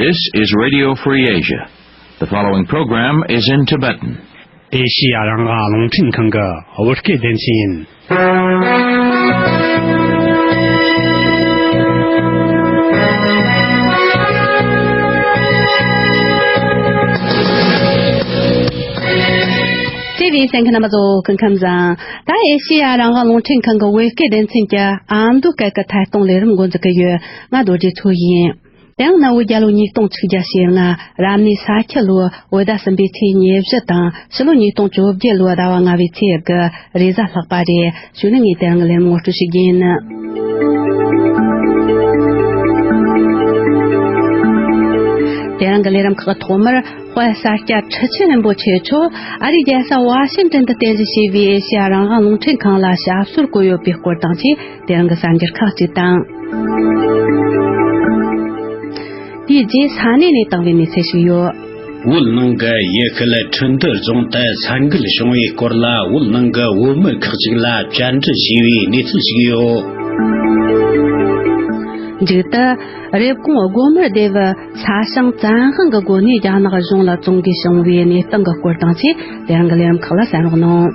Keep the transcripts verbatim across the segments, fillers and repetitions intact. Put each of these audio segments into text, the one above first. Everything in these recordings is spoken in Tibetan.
This is Radio Free Asia. The following program is in Tibetan. ཨེ་ཤི་ཡ་རང་དབང་རླུང་འཕྲིན་ཁང་གི་བོད་སྐད་སྡེ་ཚན་ཡིན། ཟེར་བའི་གསན་མཁན་རྣམ་པ་ཚོ་སྐུ་ཁམས་བཟང་། ད་ཨེ་ཤི་ཡ་རང་དབང་རླུང་འཕྲིན་ཁང་གི་བོད་སྐད་སྡེ་ཚན་གྱི་ཨ་མདོ་སྐད་ཀྱི་ཐད་གཏོང་ལས་རིམ་འགོ་འཛུགས་ཀྱི་ཡོད། ང་རྡོ་རྗེ་མཚོ་ཡིན། དེ་ཡང་གནའ་བོའི་རྒྱལ་ལོ་ཉིས་སྟོང་ཆིག་བརྒྱ་ཞེ་ལྔ། རབ་གནས་ས་ཁྱི་ལོའི་བོད་ཟླ་གསུམ་པའི་ཚེས་ཉེར་བཞི་དང་ཕྱི་ལོ་ཉིས་སྟོང་བཅོ་བརྒྱད་ལོའི་ཟླ་བ་ལྔ་པའི་ཚེས་དགུ་རེས་གཟའ་ལྷག་པ་རེད། གཞུག་ནས་ངས་དེ་རིང་གི་ལས་རིམ་ངོ་སྤྲོད་ཞུ་རྒྱུ་ཡིན། དེ་རིང་གི་ལས་རིམ་ཁག་ཐོག་མར། དཔལ་ས་སྐྱ་ཁྲི་ཆེན་རིན་པོ་ཆེ་མཆོག་ཨ་རིའི་རྒྱལ་ས་ཝ་ཤིང་ཏན་དུ་རྟེན་གཞི་བྱས་པའི་ཨེ་ཤེ་ཡ་རང་དབང་རླུང་འཕྲིན་ཁང་ལ་ཞབས་སོར་བཀོད་ཡོད་པའི་སྐོར་དང་བཅས། དེ་རིང་གི་གསར་འགྱུར་ཁག་ཅིག་དང་། དེའི་རྗེས་ས་གནས་ནས་བཏང་བའི་གནས་ཚུལ་ཞིག་ཡོད། བོད་ནང་གི་ཡུལ་ཤུལ་ཁྲིན་ཏུ་རྫོང་དུ་ས་འགུལ་བྱུང་བའི་སྐོར་ལ། བོད་ནང་གི་བོད་མི་ཁག་ཅིག་ལ་བཅར་འདྲི་བྱས་པའི་གནས་ཚུལ་ཞིག་ཡོད། མཇུག་ཏུ། རེབ་གོང་སྒོ་དམར་སྡེ་བའི་ས་ཞིང་བཙན་དབང་གི་སྒོ་ནས་རྒྱ་ནག་གཞུང་ལ་བཙོང་གིས་བྱུང་བའི་གནས་སྟངས་ཀྱི་སྐོར་དང་བཅས། དེ་རིང་གི་ལས་རིམ་ཁག་ལ་གསན་རོགས་གནང་།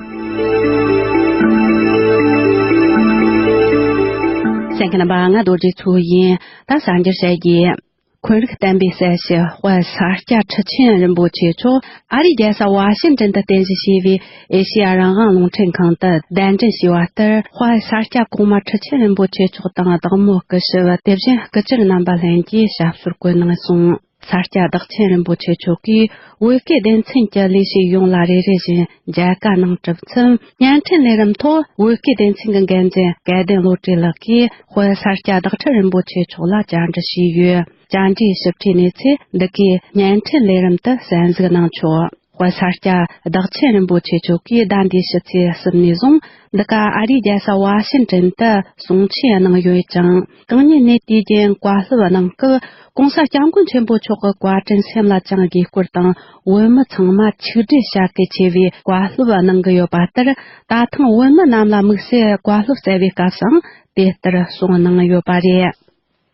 གསན་མཁན་རྣམ་པ། ང་རྡོ་རྗེ་མཚོ་ཡིན། ད་གསར་འགྱུར་བཤད་རྒྱུ། འཁོན་རིགས་བསྟན་པའི་སྲས་སུ་དཔལ་ས་སྐྱ་ཁྲི་ཆེན་རིན་པོ་ཆེ་མཆོག་ཨ་རིའི་རྒྱལ་ས་ཝ་ཤིང་ཏན་དུ་རྟེན་གཞི་བྱས་པའི་ཨེ་ཤེ་ཡ་རང་དབང་རླུང་འཕྲིན་ཁང་དུ་གདན་འདྲེན་ཞུས་པ་ལྟར། དཔལ་ས་སྐྱ་གོང་མ་ཁྲི་ཆེན་རིན་པོ་ཆེ་མཆོག་དང་བདག་མོ་སྐུ་ཞབས་དེ་བཞིན་སྐུ་བཅར་རྣམ་པ་ལྷན་རྒྱས་ཞབས་སོར་བཀོད་གནང་སོང་། ས་སྐྱ་བདག་ཆེན་རིན་པོ་ཆེ་མཆོག་གིས་བོད་སྐད་སྡེ་ཚན་གྱི་ལས་བྱེད་ཡོངས་ལ་རེ་རེ་བཞིན་མཇལ་ཁ་གནང་གྲུབ་མཚམས། བརྙན་འཕྲིན་ལས་རིམ་ཐོག་བོད་སྐད་སྡེ་ཚན་གྱི་འགན་འཛིན་སྐལ་ལྡན་བློ་གྲོས་ལགས་ཀྱིས་དཔལ་ས་སྐྱ་བདག་ཁྲི་རིན་པོ་ཆེ་མཆོག་ལ་བཅར་འདྲི་ཞུས་ཡོད། བཅར་འདྲིའི་ཞིབ་ཕྲའི་གནས་ཚུལ་འདི་གའི་བརྙན་འཕྲིན་ལས་རིམ་དུ་གསན་གཟིགས་གནང་ཆོག་དཔལ་ས་སྐྱ་བདག་ཆེན་རིན་པོ་ཆེ་མཆོག་གིས་ཟླ་འདིའི་ཕྱི་ཚེས་གསུམ་ནས་བཟུང་། འདི་ག་ཨ་རིའི་རྒྱལ་ས་ཝ་ཤིང་ཏན་དུ་གསུང་ཆོས་གནང་ཡོད་ཅིང་། གང་ཉིད་ནས་དུས་རྒྱུན་བཀའ་སློབ་གནང་སྐབས། ྋགོང་ས་ྋསྐྱབས་མགོན་ཆེན་པོ་མཆོག་གི་བཀའ་དྲིན་སེམས་ལ་བཅངས་དགོས་སྐོར་དང་། བོད་མི་ཚང་མ་ཆིག་སྒྲིལ་བྱ་གལ་ཆེ་བའི་བཀའ་སློབ་གནང་གི་ཡོད་པ་ལྟར། ད་ཐེངས་བོད་མི་རྣམས་ལ་དམིགས་བསལ་བཀའ་སློབ་སྩལ་བའི་སྐབས་སུའང་དེ་ལྟར་གསུངས་གནང་ཡོད་པ་རེད།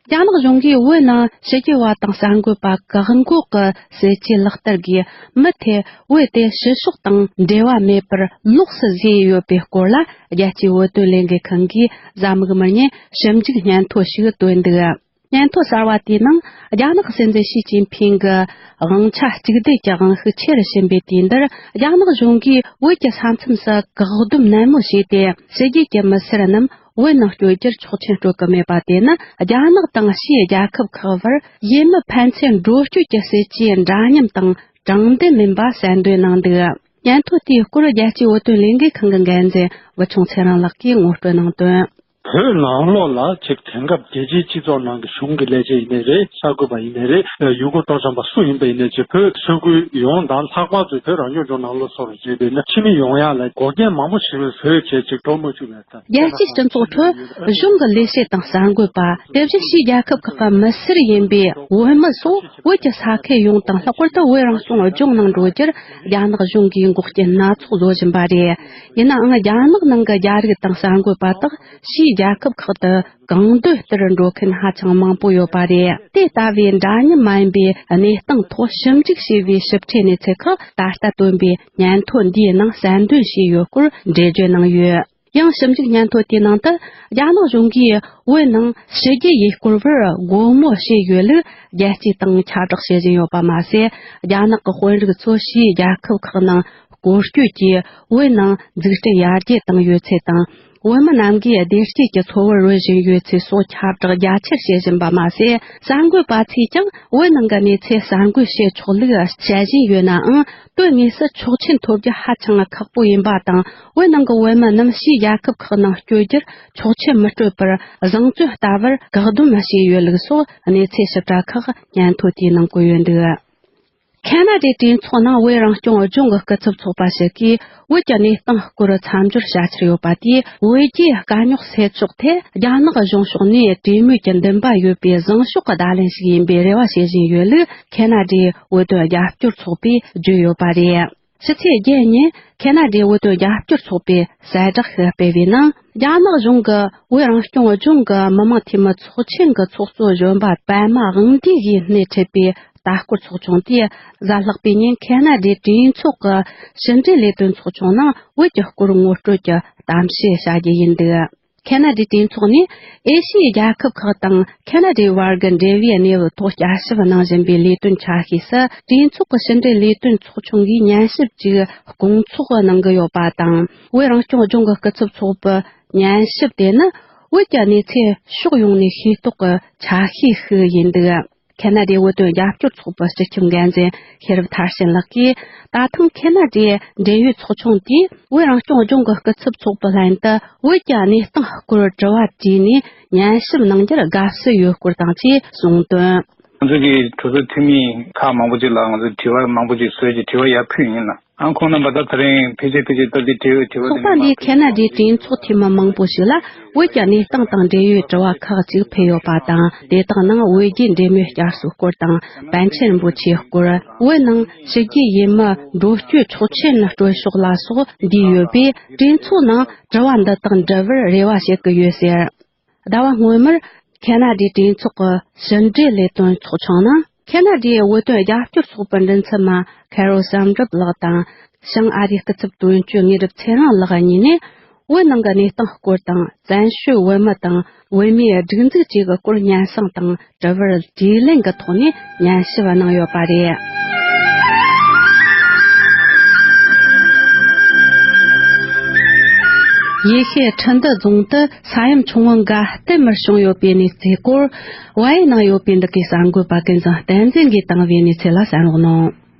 རྒྱ་ནག་གཞུང་གིས་བོད་ནང་ཕྱི་རྒྱལ་བ་དང་གསར་འགོད་པ་བཀག་འགོག་གི་སྲིད་ཇུས་ལག་བསྟར་གྱིས། མུ་མཐུད་བོད་དེ་ཕྱི་ཕྱོགས་དང་འབྲེལ་བ་མེད་པར་ལོགས་སུ་བཟོས་ཡོད་པའི་སྐོར་ལ། རྒྱལ་སྤྱིའི་བོད་དོན་ལས་འགུལ་ཁང་གིས་གཟའ་མིག་དམར་ཉིན་ཞིབ་འཇུག་སྙན་ཐོ་ཞིག་བཏོན་འདུག་སྙན་ཐོ་གསར་བ་དེའི་ནང་། རྒྱ་ནག་སྲིད་འཛིན་ཞི་ཅིན་ཕིང་གི་དབང་ཆ་གཅིག་སྡུད་ཀྱི་དབང་ཤུགས་ཆེ་རུ་ཕྱིན་པའི་དུས་འདིར། རྒྱ་ནག་གཞུང་གིས་བོད་ཀྱི་ས་མཚམས་སུ་བཀག་སྡོམ་ནན་མོ་བྱས་ཏེ། ཕྱི་རྒྱལ་གྱི་མི་སེར་རྣམས་བོད་ནང་བསྐྱོད་རྒྱུར་ཆོག་མཆན་སྤྲོད་ཀྱི་མེད་པ་དེ་ནི། རྒྱ་ནག་དང་ཕྱིའི་རྒྱལ་ཁབ་ཁག་བར་ཡུལ་མི་ཕན་ཚུན་འགྲོ་སྐྱོད་ཀྱི་སྲིད་ཇུས་འདྲ་མཉམ་དང་དྲང་བདེན་མིན་པ་གསལ་འདོན་གནང་འདུག་སྙན་ཐོ་དེའི་སྐོར། རྒྱལ་སྤྱིའི་བོད་དོན་ལས་འགུལ་ཁང་གི་འགན་འཛིན་བུ་ཆུང་ཚེ་རིང་ལགས་ཀྱིས་ངོ་སྤྲོད་གནང་དོན། བོད་ནང་ལོགས་ལ་ཅིག་དེང་སྐབས་རྒྱལ་སྤྱིའི་སྤྱི་ཚོགས་ནང་གི་གཞུང་གི་ལས་བྱེད་ཡིན་ནའི་རེད། གསར་འགོད་པ་ཡིན་ནའི་རེད། ཡུལ་སྐོར་སྤྲོ་འཆམ་པ་སུ་ཡིན་པ་ཡིན་ནའི་ཅིག་བོད་ས་ཁུལ་ཡོངས་དང་། ལྷག་པར་དུ་བོད་རང་སྐྱོང་ལྗོངས་ནང་ལོགས་སུ་རེད་པས་ན། ཕྱི་མི་ཡོང་ཡག་ལ་འགོག་རྐྱེན་མང་པོ་ཞིག་བཟོས་བྱས་ཅིག་འགྲོ་མ་བཅུག་པའི་ཐད། རྒྱལ་སྤྱིའི་སྤྱི་ཚོགས་ཁྲོད་གཞུང་གི་ལས་བྱེད་དང་གསར་འགོད་པ། དེ་བཞིན་ཕྱིའི་རྒྱལ་ཁབ་ཁག་གི་མི་སེར་ཡིན་པའི་བོད་མི་སོགས་བོད་ཀྱི་ས་ཁུལ་ཡོངས་དང་། ལྷག་པར་དུ་བོད་རང་སྐྱོང་ལྗོངས་ནང་འགྲོ་རྒྱུར་རྒྱ་ནག་གཞུང་གིས་འགོག་རྐྱེན་སྣ་ཚོགས་བཟོ་བཞིན་པ་རེད། ཡིན་ནའང་། རྒྱ་ནག་ནང་གི་རྒྱ་རིགས་དང་གསར་འགོད་པ་དག་ཕྱིའི་རྒྱལ་ཁབ་ཁག་ཏུ་གང་འདོད་ལྟར་འགྲོ་མཁན་ཧ་ཅང་མང་པོ་ཡོད་པ་རེད། དེ་ལྟ་བུའི་འདྲ་མཉམ་མ་ཡིན་པའི་གནས་སྟངས་ཐོག་ཞིབ་འཇུག་བྱས་པའི་ཞིབ་ཕྲའི་གནས་ཚུལ་ཁག་ད་ལྟ་བཏོན་པའི་སྙན་ཐོ་འདིའི་ནང་གསལ་འདོན་བྱས་ཡོད་སྐོར་འགྲེལ་བརྗོད་གནང་ཡོད། ཡང་ཞིབ་འཇུག་སྙན་ཐོ་དེའི་ནང་དུ། རྒྱ་ནག་གཞུང་གིས་བོད་ནང་ཕྱི་རྒྱལ་ཡུལ་སྐོར་བར་སྒོ་མོ་ཕྱེ་ཡོད་ལུགས་རྒྱལ་སྤྱིའི་སྟེང་ཁྱབ་བསྒྲགས་བྱེད་བཞིན་ཡོད་པ་མ་ཟད། རྒྱ་ནག་གི་དཔོན་རིགས་ཚོ་ཕྱིའི་རྒྱལ་ཁབ་ཁག་ནང་སྐོར་སྐྱོད་ཀྱིས་བོད་ནང་འཛུགས་སྐྲུན་ཡར་རྒྱས་བཏང་ཡོད་ཚུལ་དང་། བོད་མི་རྣམས་ཀྱིས་བདེ་སྐྱིད་ཀྱི་འཚོ་བར་རོལ་བཞིན་ཡོད་ཚུལ་སོགས་ཁྱབ་བསྒྲགས་རྒྱ་ཆེར་བྱེད་བཞིན་པ་མ་ཟད། གསར་འགོད་པ་ཚོས་ཀྱང་བོད་ནང་གི་གནས་ཚུལ་གསར་འགོད་བྱེད་ཆོག་ལུགས་བཤད་བཞིན་ཡོད་ནའང་། དོན་དངོས་སུ་ཆོག་མཆན་ཐོབ་རྒྱུ་ཧ་ཅང་ཁག་པོ་ཡིན་པ་དང་། བོད་ནང་གི་བོད་མི་རྣམས་ཕྱིའི་རྒྱལ་ཁབ་ཁག་ནང་བསྐྱོད་རྒྱུར་ཆོག་མཆན་མི་སྤྲོད་པར། བཟང་བཙོན་ལྟ་བུར་བཀག་སྡོམ་བྱས་ཡོད་ལུགས་སོགས་གནས་ཚུལ་ཞིབ་ཕྲ་ཁག་སྙན་ཐོ་དེའི་ནང་བཀོད་ཡོད་འདུག་ཁེ་ན་ཌའི་གྲོས་ཚོགས་ནང་བོད་རང་སྐྱོང་ལྗོངས་ཀྱི་སྐུ་ཚབ་ཚོགས་པ་ཞིག་གིས། བོད་ཀྱི་གནས་སྟངས་སྐོར་མཚམས་སྦྱོར་བྱ་འཆར་ཡོད་པ་དེས། བོད་རྒྱའི་དཀའ་རྙོག་སེལ་ཕྱོགས་ཐད། རྒྱ་ནག་གཞུང་ཕྱོགས་ནས་གྲོས་མོལ་གྱི་འདུན་པ་ཡོད་པའི་བཟང་ཕྱོགས་ཀྱི་བརྡ་ལན་ཞིག་ཡིན་པའི་རེ་བ་བྱེད་བཞིན་ཡོད་ལུགས། ཁེ་ན་ཌའི་བོད་དོན་རྒྱབ་སྐྱོར་ཚོགས་པས་བརྗོད་ཡོད་པ་རེད། ཕྱི་ཚེས་བརྒྱད་ཉིན་ཁེ་ན་ཌའི་བོད་དོན་རྒྱབ་སྐྱོར་ཚོགས་པས་གསལ་བསྒྲགས་ཤིག་སྤེལ་བའི་ནང་། རྒྱ་ནག་གཞུང་གིས་བོད་རང་སྐྱོང་ལྗོངས་ཀྱི་མི་དམངས་འཐུས་མི་ཚོགས་ཆེན་གྱི་ཚོགས་གཙོ་གཞོན་པ་པད་མ་དབང་འདུས་ཀྱིས་སྣེ་ཁྲིད་པའི་ལྟ་སྐོར་ཚོགས་ཆུང་དེས། གཟའ་ལྷག་པའི་ཉིན་ཁེ་ན་ཌའི་གྲོས་ཚོགས་ཀྱི་ཕྱི་འབྲེལ་ལས་དོན་ཚོགས་ཆུང་ནང་བོད་ཀྱི་སྐོར་ངོ་སྤྲོད་ཀྱི་གཏམ་བཤད་བྱ་རྒྱུ་ཡིན་འདུག་ཁེ་ན་ཌའི་གྲོས་ཚོགས་ནས་ཨེ་ཤི་ཡའི་རྒྱལ་ཁབ་ཁག་དང་ཁེ་ན་ཌའི་བར་གྱི་འབྲེལ་བའི་གནས་བབ་ཐོག་བསྐྱར་ཞིབ་གནང་བཞིན་པའི་ལས་དོན་ཆ་ཤས་སུ། གྲོས་ཚོགས་ཀྱི་ཕྱི་འབྲེལ་ལས་དོན་ཚོགས་ཆུང་གིས་ཉན་ཞིབ་ཅིག་སྐོང་ཚོགས་གནང་གི་ཡོད་པ་དང་། བོད་རང་སྐྱོང་ལྗོངས་ཀྱི་སྐུ་ཚབ་ཚོགས་པའི་ཉན་ཞིབ་དེ་ནི་བོད་ཀྱི་གནས་ཚད་ཕྱོགས་ཡོངས་ནས་ཤེས་རྟོགས་ཀྱི་ཆ་ཤས་ཤིག་ཡིན་འདུག་ཁེ་ན་ཌའི་བོད་དོན་རྒྱབ་སྐྱོར་ཚོགས་པའི་སྤྱི་ཁྱབ་འགན་འཛིན་ཤེས་རབ་མཐར་ཕྱིན་ལགས་ཀྱིས། ད་ཐེངས་ཁེ་ན་ཌའི་འབྲེལ་ཡོད་ཚོགས་ཆུང་དེས་བོད་རང་སྐྱོང་ལྗོངས་ཀྱི་སྐུ་ཚབ་ཚོགས་པའི་ལྷན་དུ་བོད་ཀྱི་གནས་སྟངས་སྐོར་དྲི་བ་དྲིས་ནས་ཉན་ཞིབ་གནང་རྒྱུར་དགའ་བསུ་ཡོད་སྐོར་དང་བཅས་གསུངས་དོན། ང་ཚོ་གི་གྲོས་ཚོགས་འཐུས་མི་ཁག་མང་པོ་ཅིག་ལ་ང་ཚོས་དྲི་བ་མང་པོ་ཅིག་བཟོས་ཀྱི་དྲི་བ་ཡར་ཕུལ་ཡིན་ན། ཨང་ཁོང་རྣམ་པ་ད་དེ་རིང་ཕལ་ཆེར་ཕལ་ཆེར་སྟབས་བདེ་བྲལ་བའི་དྲི་བ། ཚོགས་པ་འདིས་ཁེ་ན་ཌའི་གྲོས་ཚོགས་འཐུས་མི་མང་པོ་ཞིག་ལ་བོད་ཀྱི་གནས་སྟངས་དང་འབྲེལ་ཡོད་དྲི་བ་ཁག་ཅིག་ཕུལ་ཡོད་པ་དང་། དེ་དག་ནང་བོད་རྒྱའི་འབྲེལ་མོལ་བསྐྱར་གསོའི་སྐོར་དང་། པཎ་ཆེན་རིན་པོ་ཆེའི་སྐོར། བོད་ནང་ཕྱི་རྒྱལ་ཡུལ་མི་འགྲོ་སྐྱོད་ཆོག་མཆན་སྤྲོད་ཕྱོགས་ལ་སོགས་འདུས་ཡོད་པས། གྲོས་ཚོགས་ནང་དྲི་བ་འདི་དག་འདྲི་བར་རེ་བ་བྱེད་ཀྱི་ཡོད་ཟེར། ཟླ་བ་སྔོན་མར་ཁེ་ན་ཌའི་གྲོས་ཚོགས་ཀྱི་ཕྱི་འབྲེལ་ལས་དོན་ཚོགས་ཆུང་ནང་། ཁེ་ན་ཌའི་བོད་དོན་རྒྱབ་སྐྱོར་ཚོགས་པའི་མགྲིན་ཚབ་མ་ཁེ་རོ་བསམ་གྲུབ་ལགས་དང་། བྱང་ཨ་རིའི་སྐུ་ཚབ་དོན་གཅོད་དངོས་གྲུབ་ཚེ་རིང་ལགས་གཉིས་ནས། བོད་ནང་གི་གནས་སྟངས་སྐོར་དང་། བཙན་བྱོལ་བོད་མི་དང་བོད་མིའི་སྒྲིག་འཛུགས་བཅས་ཀྱི་སྐོར་སྙན་སེང་དང་དྲི་བར་དྲིས་ལན་གྱི་ཐོག་ནས་ཉན་ཞིབ་གནང་ཡོད་པ་རེད། ཡེ་ཤུའི་ཁྲིན་ཏུ་རྫོང་དུ་ས་ཡོམ་ཆུང་ངུ་འགའ་བསྟུད་མར་བྱུང་ཡོད་པའི་གནས་ཚུལ་སྐོར། བལ་ཡུལ་ནང་ཡོད་པའི་འདི་གའི་གསར་འགོད་པ་ཀུན་བཟང་བསྟན་འཛིན་གྱིས་བཏང་བའི་གནས་ཚུལ་ལ་གསན་རོགས་གནང་།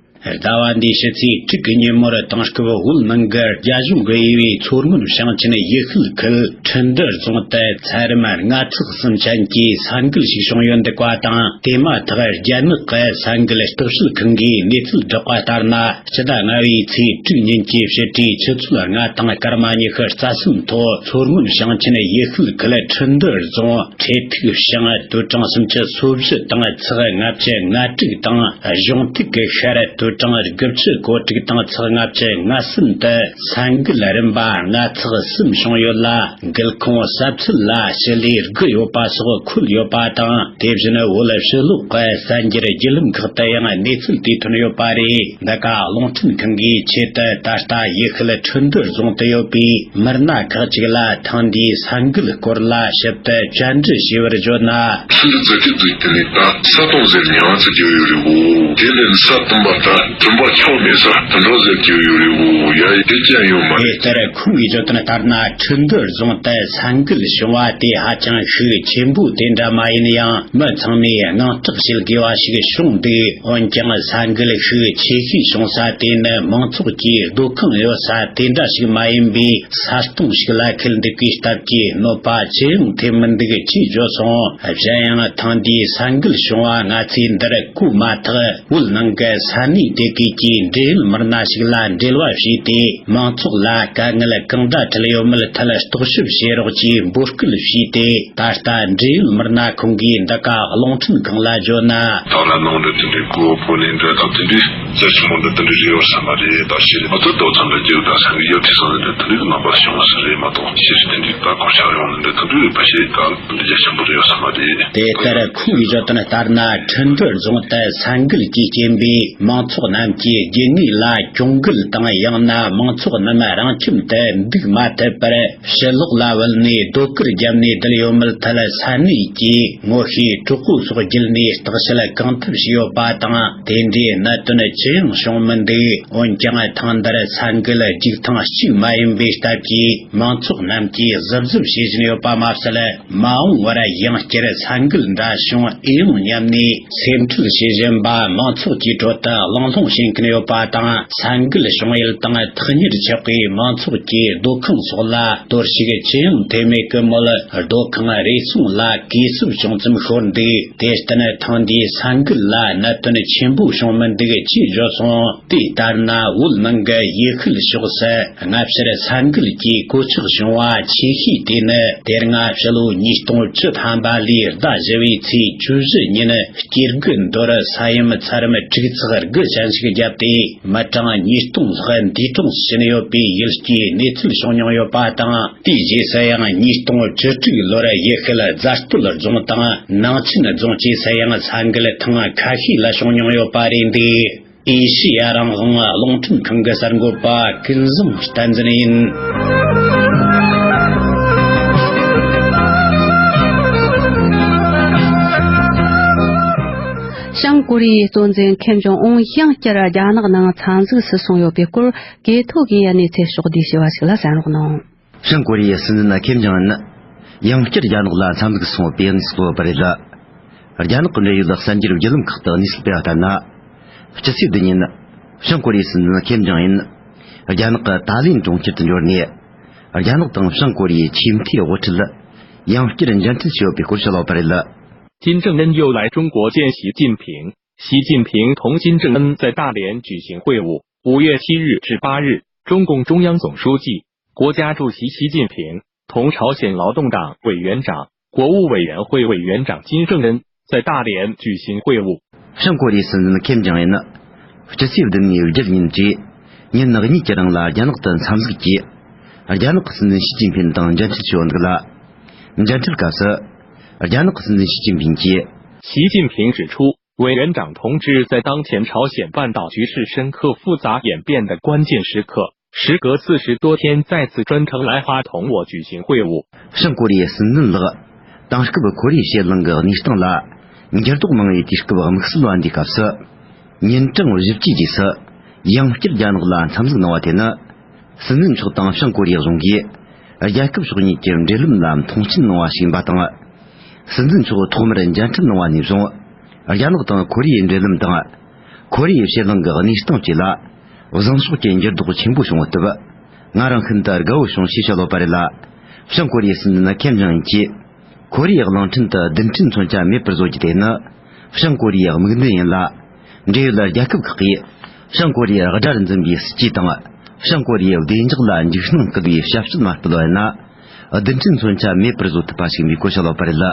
ཟླ་བ་འདིའི་ཕྱི་ཚེས་དྲུག་གི་ཉིན་མོར་དེང་སྐབས་བོད་ནང་གི་རྒྱ་གཞུང་གི་དབྱེ་བའི་མཚོ་སྔོན་ཞིང་ཆེན་ཡུལ་ཤུལ་ཁུལ་ཁྲིན་ཏུ་རྫོང་དུ་ཚད་རིམ་ལྔ་ཚེག་གསུམ་ཅན་གྱི་ས་འགུལ་ཞིག་བྱུང་ཡོད་འདུག་པ་དང་། དེ་མ་ཐག་རྒྱ་ནག་གི་ས་འགུལ་བརྟག་དཔྱད་ཁང་གིས་གནས་ཚུལ་བསྒྲགས་པ་ལྟར་ན། སྤྱི་ཟླ་ལྔ་བའི་ཚེས་དྲུག་ཉིན་གྱི་ཕྱི་དྲོའི་ཆུ་ཚོད་ལྔ་དང་སྐར་མ་ཉི་ཤུ་རྩ་གསུམ་ཐོག་མཚོ་སྔོན་ཞིང་ཆེན་ཡུལ་ཤུལ་ཁུལ་ཁྲིན་ཏུ་རྫོང་འཕྲེད་ཐིག་ཞིང་དུད་གྲངས་སུམ་ཅུ་སོ་བཞི་དང་ཚེག་ལྔ་བཅུ་ང་དྲུག་དང་། གཞུང་ཐིག་གི་ཤར་དུད་གྲངས་དགུ་བཅུ་གོ་དྲུག་དང་ཚེག་ལྔ་བཅུ་ང་གསུམ་དུ་ས་འགུལ་རིམ་པ་ལྔ་ཚེག་གསུམ་བྱུང་ཡོད་ལ། འགུལ་ཁུངས་ཟབ་ཚད་ལ་ཞི་ལུས་དགུ་ཡོད་པ་སོགས་འཁོད་ཡོད་པ་དང་། དེ་བཞིན་བོད་ཕྱི་ལོགས་ཀྱི་གསར་འགྱུར་བརྒྱུད་ལམ་ཁག་ཏུ་ཡང་གནས་ཚུལ་དེ་ཐོན་ཡོད་པ་རེད། འདི་ག་རླུང་འཕྲིན་ཁང་གིས་ཆེད་དུ་ད་ལྟ་ཡུལ་ཤུལ་ཁྲིན་ཏུ་རྫོང་དུ་ཡོད་པའི་མི་སྣ་ཁག་ཅིག་ལ་ཐེངས་འདིའི་ས་འགུལ་སྐོར་ལ་ཞིབ་ཏུ་བཅར་འདྲི་བྱས་པར་བརྗོད་ན། ཁྲིན་ཏུ་རྫ་ཁྱི་ཟིག་དེ་ནི་ད་ས་སྟོང་ཟེར་ཉང་ཚེ་རྒྱུ་ཡོད་རེད་གོ། དེ་ལས་ས་སྟོང་པ་ད་དུམ་པ་ཆོག་མེད་ས་དུམ་གྲོགས་ཟེར་རྒྱུ་ཡོད་རེད་གོ། ཡ་ཡི་དེ་ཅན་ཡོད་མ་རེད། དེ་ལྟར་ཁོང་གིས་བརྗོད་དོན་ལྟར་ན། ཁྲིན་ཏུ་རྫོང་དུ་ས་འགུལ་བྱུང་བ་དེ་ཧ་ཅང་ཤུགས་ཆེན་པོ་དེ་འདྲ་མ་ཡིན་ཡང་། མི་ཚང་མས་དངངས་སྐྲག་བྱེད་དགོས་པ་ཞིག་བྱུང་འདུག་འོན་ཀྱང་ས་འགུལ་ཤུགས་ཆེ་ཤོས་བྱུང་ས་དེ་ནི་མང་ཚོགས་ཀྱི་སྡོད་ཁང་ཡོད་ས་དེ་འདྲ་ཞིག་མ་ཡིན་པའི་ས་སྟོང་ཞིག་ལ་འཁེལ་འདུག་པའི་སྟབས་ཀྱིས་གནོད་པ་ཅི་ཡང་ཐེབས་མི་འདུག་ཅེས་བརྗོད་སོང་། གཞན་ཡང་ཐེངས་འདིའི་ས་འགུལ་བྱུང་བ་སྔ་ཚེ་འདིར་གོ་མ་ཐག་བོད་ནང་གི་ས་གནས་དེ་གའི་གི་འབྲེལ་ཡོད་མི་སྣ་ཞིག་ལ་འབྲེལ་བ་བྱས་ཏེ། མང་ཚོགས་ལ་དཀའ་ངལ་གང་འདྲ་འཕྲད་ཡོད་མེད་ཐད་རྟོག་ཞིབ་བྱེད་རོགས་ཀྱིས་འབོད་སྐུལ་བྱས་ཏེ། ད་ལྟ་འབྲེལ་ཡོད་མི་སྣ་ཁོང་གིས་འདི་ག་རླུང་འཕྲིན་ཁང་ལ་བརྗོད་ན། ད་ལ་ནང་འདྲ་དེ་འདྲའི་གོ་བོད་ནས་འདྲ་དང་དེ་འདྲའི་རྩ་ཆེན་མོ་འདྲ་དེ་འདྲའི་རེ་བ་ས་མ་རེད། ད་ཕྱི་ལ་ཨ་ཚོ་རྡོ་ཚང་འདྲ་རྒྱུ་ད་ས་གི་ཡོད་དེ་སང་འདྲ་དེ་འདྲའི་རྣམ་པ་བྱུང་བ་ས་རེད་མ་གཏོགས་ཕྱིར་དེ་འདྲའི་ད་གོ་ཆ་ཡོང་འདྲ་དེ་འདྲའི་རེད་པ་ཞེས་ད་འདི་རྒྱ་ཆེན་པོ་རེ་བ་ས་མ་རེད། དེ་ལྟར་ཁོང་གིས་བརྗོད་དོན་ལྟར་ན། ཁྲིན་ཏུ་རྫོང་དུ་ས་འགུལ་གྱི་རྐྱེན་པས་མང་ཚོགས་རྣམས་ཀྱི་རྒྱུ་དངོས་ལ་གྱོང་གུད་དང་། ཡང་ན་མང་ཚོགས་རྣམས་རང་ཁྱིམ་དུ་འདུག་མ་ཐུབ་པར། ཕྱི་ལོགས་ལ་བུད་ནས་སྡོད་གུར་བརྒྱབ་ནས་བསྡད་ཡོད་མེད་ཐད་ས་གནས་ཀྱི་ངོ་ཤེས་གྲོགས་པོ་སོགས་བརྒྱུད་ནས་བརྟག་དཔྱད་གང་ཐུབ་བྱས་ཡོད་པ་དང་། དེ་འདྲའི་གནད་དོན་ཅི་ཡང་བྱུང་མི་འདུག་འོན་ཀྱང་ཐེངས་འདིར་ས་འགུལ་རྒྱུག་ཐེངས་གཅིག་མ་ཡིན་པའི་སྟབས་ཀྱིས་མང་ཚོགས་རྣམས་ཀྱིས་གཟབ་གཟབ་བྱེད་བཞིན་ཡོད་པ་མ་ཟད། མ་འོངས་པར་ཡང་བསྐྱར་ས་འགུལ་འདྲ་བྱུང་ཨེ་ཡོང་སྙམ་ནས་སེམས་ཁྲལ་བྱེད་བཞིན་པ་མང་ཚོགས་ཀྱི་ཁྲོད་དུ་གླེང་སློང་བྱེད་མཁན་ཡོད་པ་དང་། ས་འགུལ་བྱུང་ཡུལ་དང་ཐག་ཉེར་ཆགས་པའི་མང་ཚོགས་ཀྱི་སྡོད་ཁང་སོགས་ལ་གཏོར་བཤིག་ཅི་ཡང་ཐེབས་མེད་སྐུ་མོལ་སྡོད་ཁང་རེ་ཟུང་ལ་གས་སྲུབས་བྱུང་ཙམ་ཤོར་འདུག་དེར་བརྟེན་ཐེངས་འདིའི་ས་འགུལ་ལ་གནད་དོན་ཆེན་པོ་བྱུང་མི་འདུག་ཅེས་བརྗོད་སོང་། དེ་ལྟར་ན་བོད་ནང་གི་ཡུལ་ཤུལ་ཕྱོགས་སུ་སྔ་ཕྱིར་ས་འགུལ་གྱི་གོད་ཆག་བྱུང་བ་ཆེ་ཤོས་དེ་ནི། དེ་སྔ་ཕྱི་ལོ་ཉིས་སྟོང་བཅུ་ཐམ་པ་ལོའི་ཟླ་བཞི་བའི་ཚེས་བཅུ་བཞི་ཉིན་སྐྱེ་རྒུ་མདོར་ས་ཡོམ་ཚད་རིམ་དྲུག་ཚེག་དགུ་ བརྟན་བཞུགས་བརྒྱབ་སྟེ། མི་གྲངས་ཉིས་སྟོང་ལྷག་འདས་གྲོངས་ཕྱིན་ཡོད་པའི་ཡུལ་སྐྱེས་གནས་ཚུལ་བྱུང་མྱོང་ཡོད་པ་དང་། དེའི་རྗེས་སུ་ཡང་ཉིས་སྟོང་བཅུ་དྲུག་ལོར་ཡུལ་ཤུལ་རྫ་སྟོད་རྫོང་དང་ནང་ཆེན་རྫོང་བཅས་སུ་ཡང་ས་འགུལ་ཐེངས་ཁ་ཤས་ལ་བྱུང་མྱོང་ཡོད་པ་རེད་འདུག་ཨེ་ཤེ་ཡ་རང་དབང་རླུང་འཕྲིན་ཁང་གི་གསར་འགོད་པ་ཀུན་བཟང་བསྟན་འཛིན་ཡིན། བྱང་ཀོ་རི་ཡའི་གཙོ་འཛིན་ཁེམ་ཇོང་ཨུན་ཡང་བསྐྱར་རྒྱ་ནག་ནང་འཚམས་གཟིགས་སུ་སོང་ཡོད་པའི་སྐོར། གེ་ཐོ་གིས་གནས་ཚུལ་ཕྱོགས་བསྡུས་ཞུ་བ་ཞིག་ལ་གསན་རོགས་གནང་། བྱང་ཀོ་རི་ཡའི་སྲིད་འཛིན་ཁེམ་ཇོང་ཨུན་ཡང་བསྐྱར་རྒྱ་ནག་ལ་འཚམས་གཟིགས་སོང་བའི་གནས་ཚུལ་ཐོན་པ་རེད། རྒྱ་ནག་གི་འབྲེལ་ཡོད་གསར་འགྱུར་བརྒྱུད་ལམ་ཁག་ཏུ་གནས་ཚུལ་སྤེལ་བ་ལྟར་ན། སྤྱི་ཚེས་བདུན་ཉིན། བྱང་ཀོ་རི་ཡའི་སྲིད་འཛིན་ཁེམ་ཇོང་ཨུན་རྒྱ་ནག་གི་ཏཱ་ལིན་གྲོང་ཁྱེར་དུ་འབྱོར་ནས། རྒྱ་ནག་དང་བྱང་ཀོ་རི་ཡའི་ཆེས་མཐོའི་དབུ་ཁྲིད་ཡང་བསྐྱར་མཇལ་འཕྲད་བྱས་ཡོད་པའི་སྐོར་ཞུ་ལོག་པ་རེད། 金正恩又来中国见习近平。习近平同金正恩在大连举行会晤。五月七日至八日，中共中央总书记、国家主席习近平同朝鲜劳动党委员长、国务委员会委员长金正恩在大连举行会晤。 བྱང་ཀོ་རི་ཡའི་སྲིད་འཛིན་ཁེམ་ཇོང་ཨུན་ནི་སྤྱི་ཚེས་བདུན་ནས་བརྒྱད་ཉིན་བཅས་ཉིན་གཉིས་ཀྱི་རིང་ལ་རྒྱ་ནག་ཏུ་འཚམས་གཟིགས་ཀྱིས། རྒྱ་ནག་གི་སྲིད་འཛིན་ཞི་ཅིན་ཕིན་དང་མཇལ་འཕྲད་བྱས་ཡོད་འདུག་ལ། མཇལ་འཕྲད་སྐབས་སུ། རྒྱ་ནག་གི་སྲིད་འཛིན་ཞི་ཅིན་ཕིན་གྱིས། 习近平指出，委员长同志在当前朝鲜半岛局势深刻复杂演变的关键时刻， 时隔四十多天再次专程来华同我举行会晤。 བྱང་ཀོ་རི་ཡའི་སྲིད་འཛིན་ལགས། དེང་སྐབས་ཁོ་རེའི་ཕྱེད་གླིང་གི་གནས་སྟངས་ལ་འགྱུར་ལྡོག་གནང་བའི་དུས་སྐབས་དམིགས་བསལ་བ་འདིའི་སྐབས་སུ། ཉིན་གྲངས་བཞི་བཅུའི་རྗེས་སུ་ཡང་བསྐྱར་རྒྱ་ནག་ལ་འཚམས་གཟིགས་གནང་བ་དེ་ནི། སྲིད་འཛིན་མཆོག་དང་བྱང་ཀོ་རི་ཡ་གཞུང་གིས་རྒྱལ་ཁབ་ཕྱོགས་གཉིས་ཀྱི་འབྲེལ་ལམ་ལ་མཐོང་ཆེན་གནང་བ་ཞིག་ཡིན་པ་དང་། སྲིད་འཛིན་མཆོག་ཐོག་མར་མཇལ་འཕྲད་གནང་བ་ནས་བཟུང་། རྒྱ་ནག་དང་ཁོ་རེ་ཡའི་འབྲེལ་ལམ་དང་། ཁོ་རེ་ཡའི་ཕྱེད་གླིང་གི་གནས་སྟངས་བཅས་ལ། བཟང་ཕྱོགས་ཀྱི་འགྱུར་ལྡོག་ཆེན་པོ་བྱུང་བའི་སྟབས། ང་རང་ཤིན་ཏུ་དགའ་བོ་བྱུང་ཞེས་བཤད་ཡོད་པ་རེད་ལ། བྱང་ཀོ་རི་ཡའི་སྲིད་འཛིན་ཁེམ་ཇོང་ཨུན་གྱིས། ཁོ་རེ་ཡའི་གླིང་ཕྲན་དུ་རྡུལ་ཕྲན་མཚོན་ཆ་མེད་པར་བཟོ་རྒྱུ་དེ་ནི། བྱང་ཀོ་རི་ཡའི་དམིགས་འདུན་ཡིན་ལ། འབྲེལ་ཡོད་རྒྱལ་ཁབ་ཁག་གིས། བྱང་ཀོ་རི་ཡའི་དགྲར་འཛིན་པའི་སྲིད་ཇུས་དང་། བྱང་ཀོ་རི་ཡའི་བདེ་འཇགས་ལ་འཇིགས་སྣང་སྐུལ་བའི་ཞབས་ཞུ་མ་སྤེལ་བ་ཡིན་ན། རྡུལ་ཕྲན་མཚོན་ཆ་མེད་པར་བཟོ་ཐུབ་པ་ཞིག་ཡིན་པའི་སྐོར་བཤད་ཡོད་པ་རེད་ལ།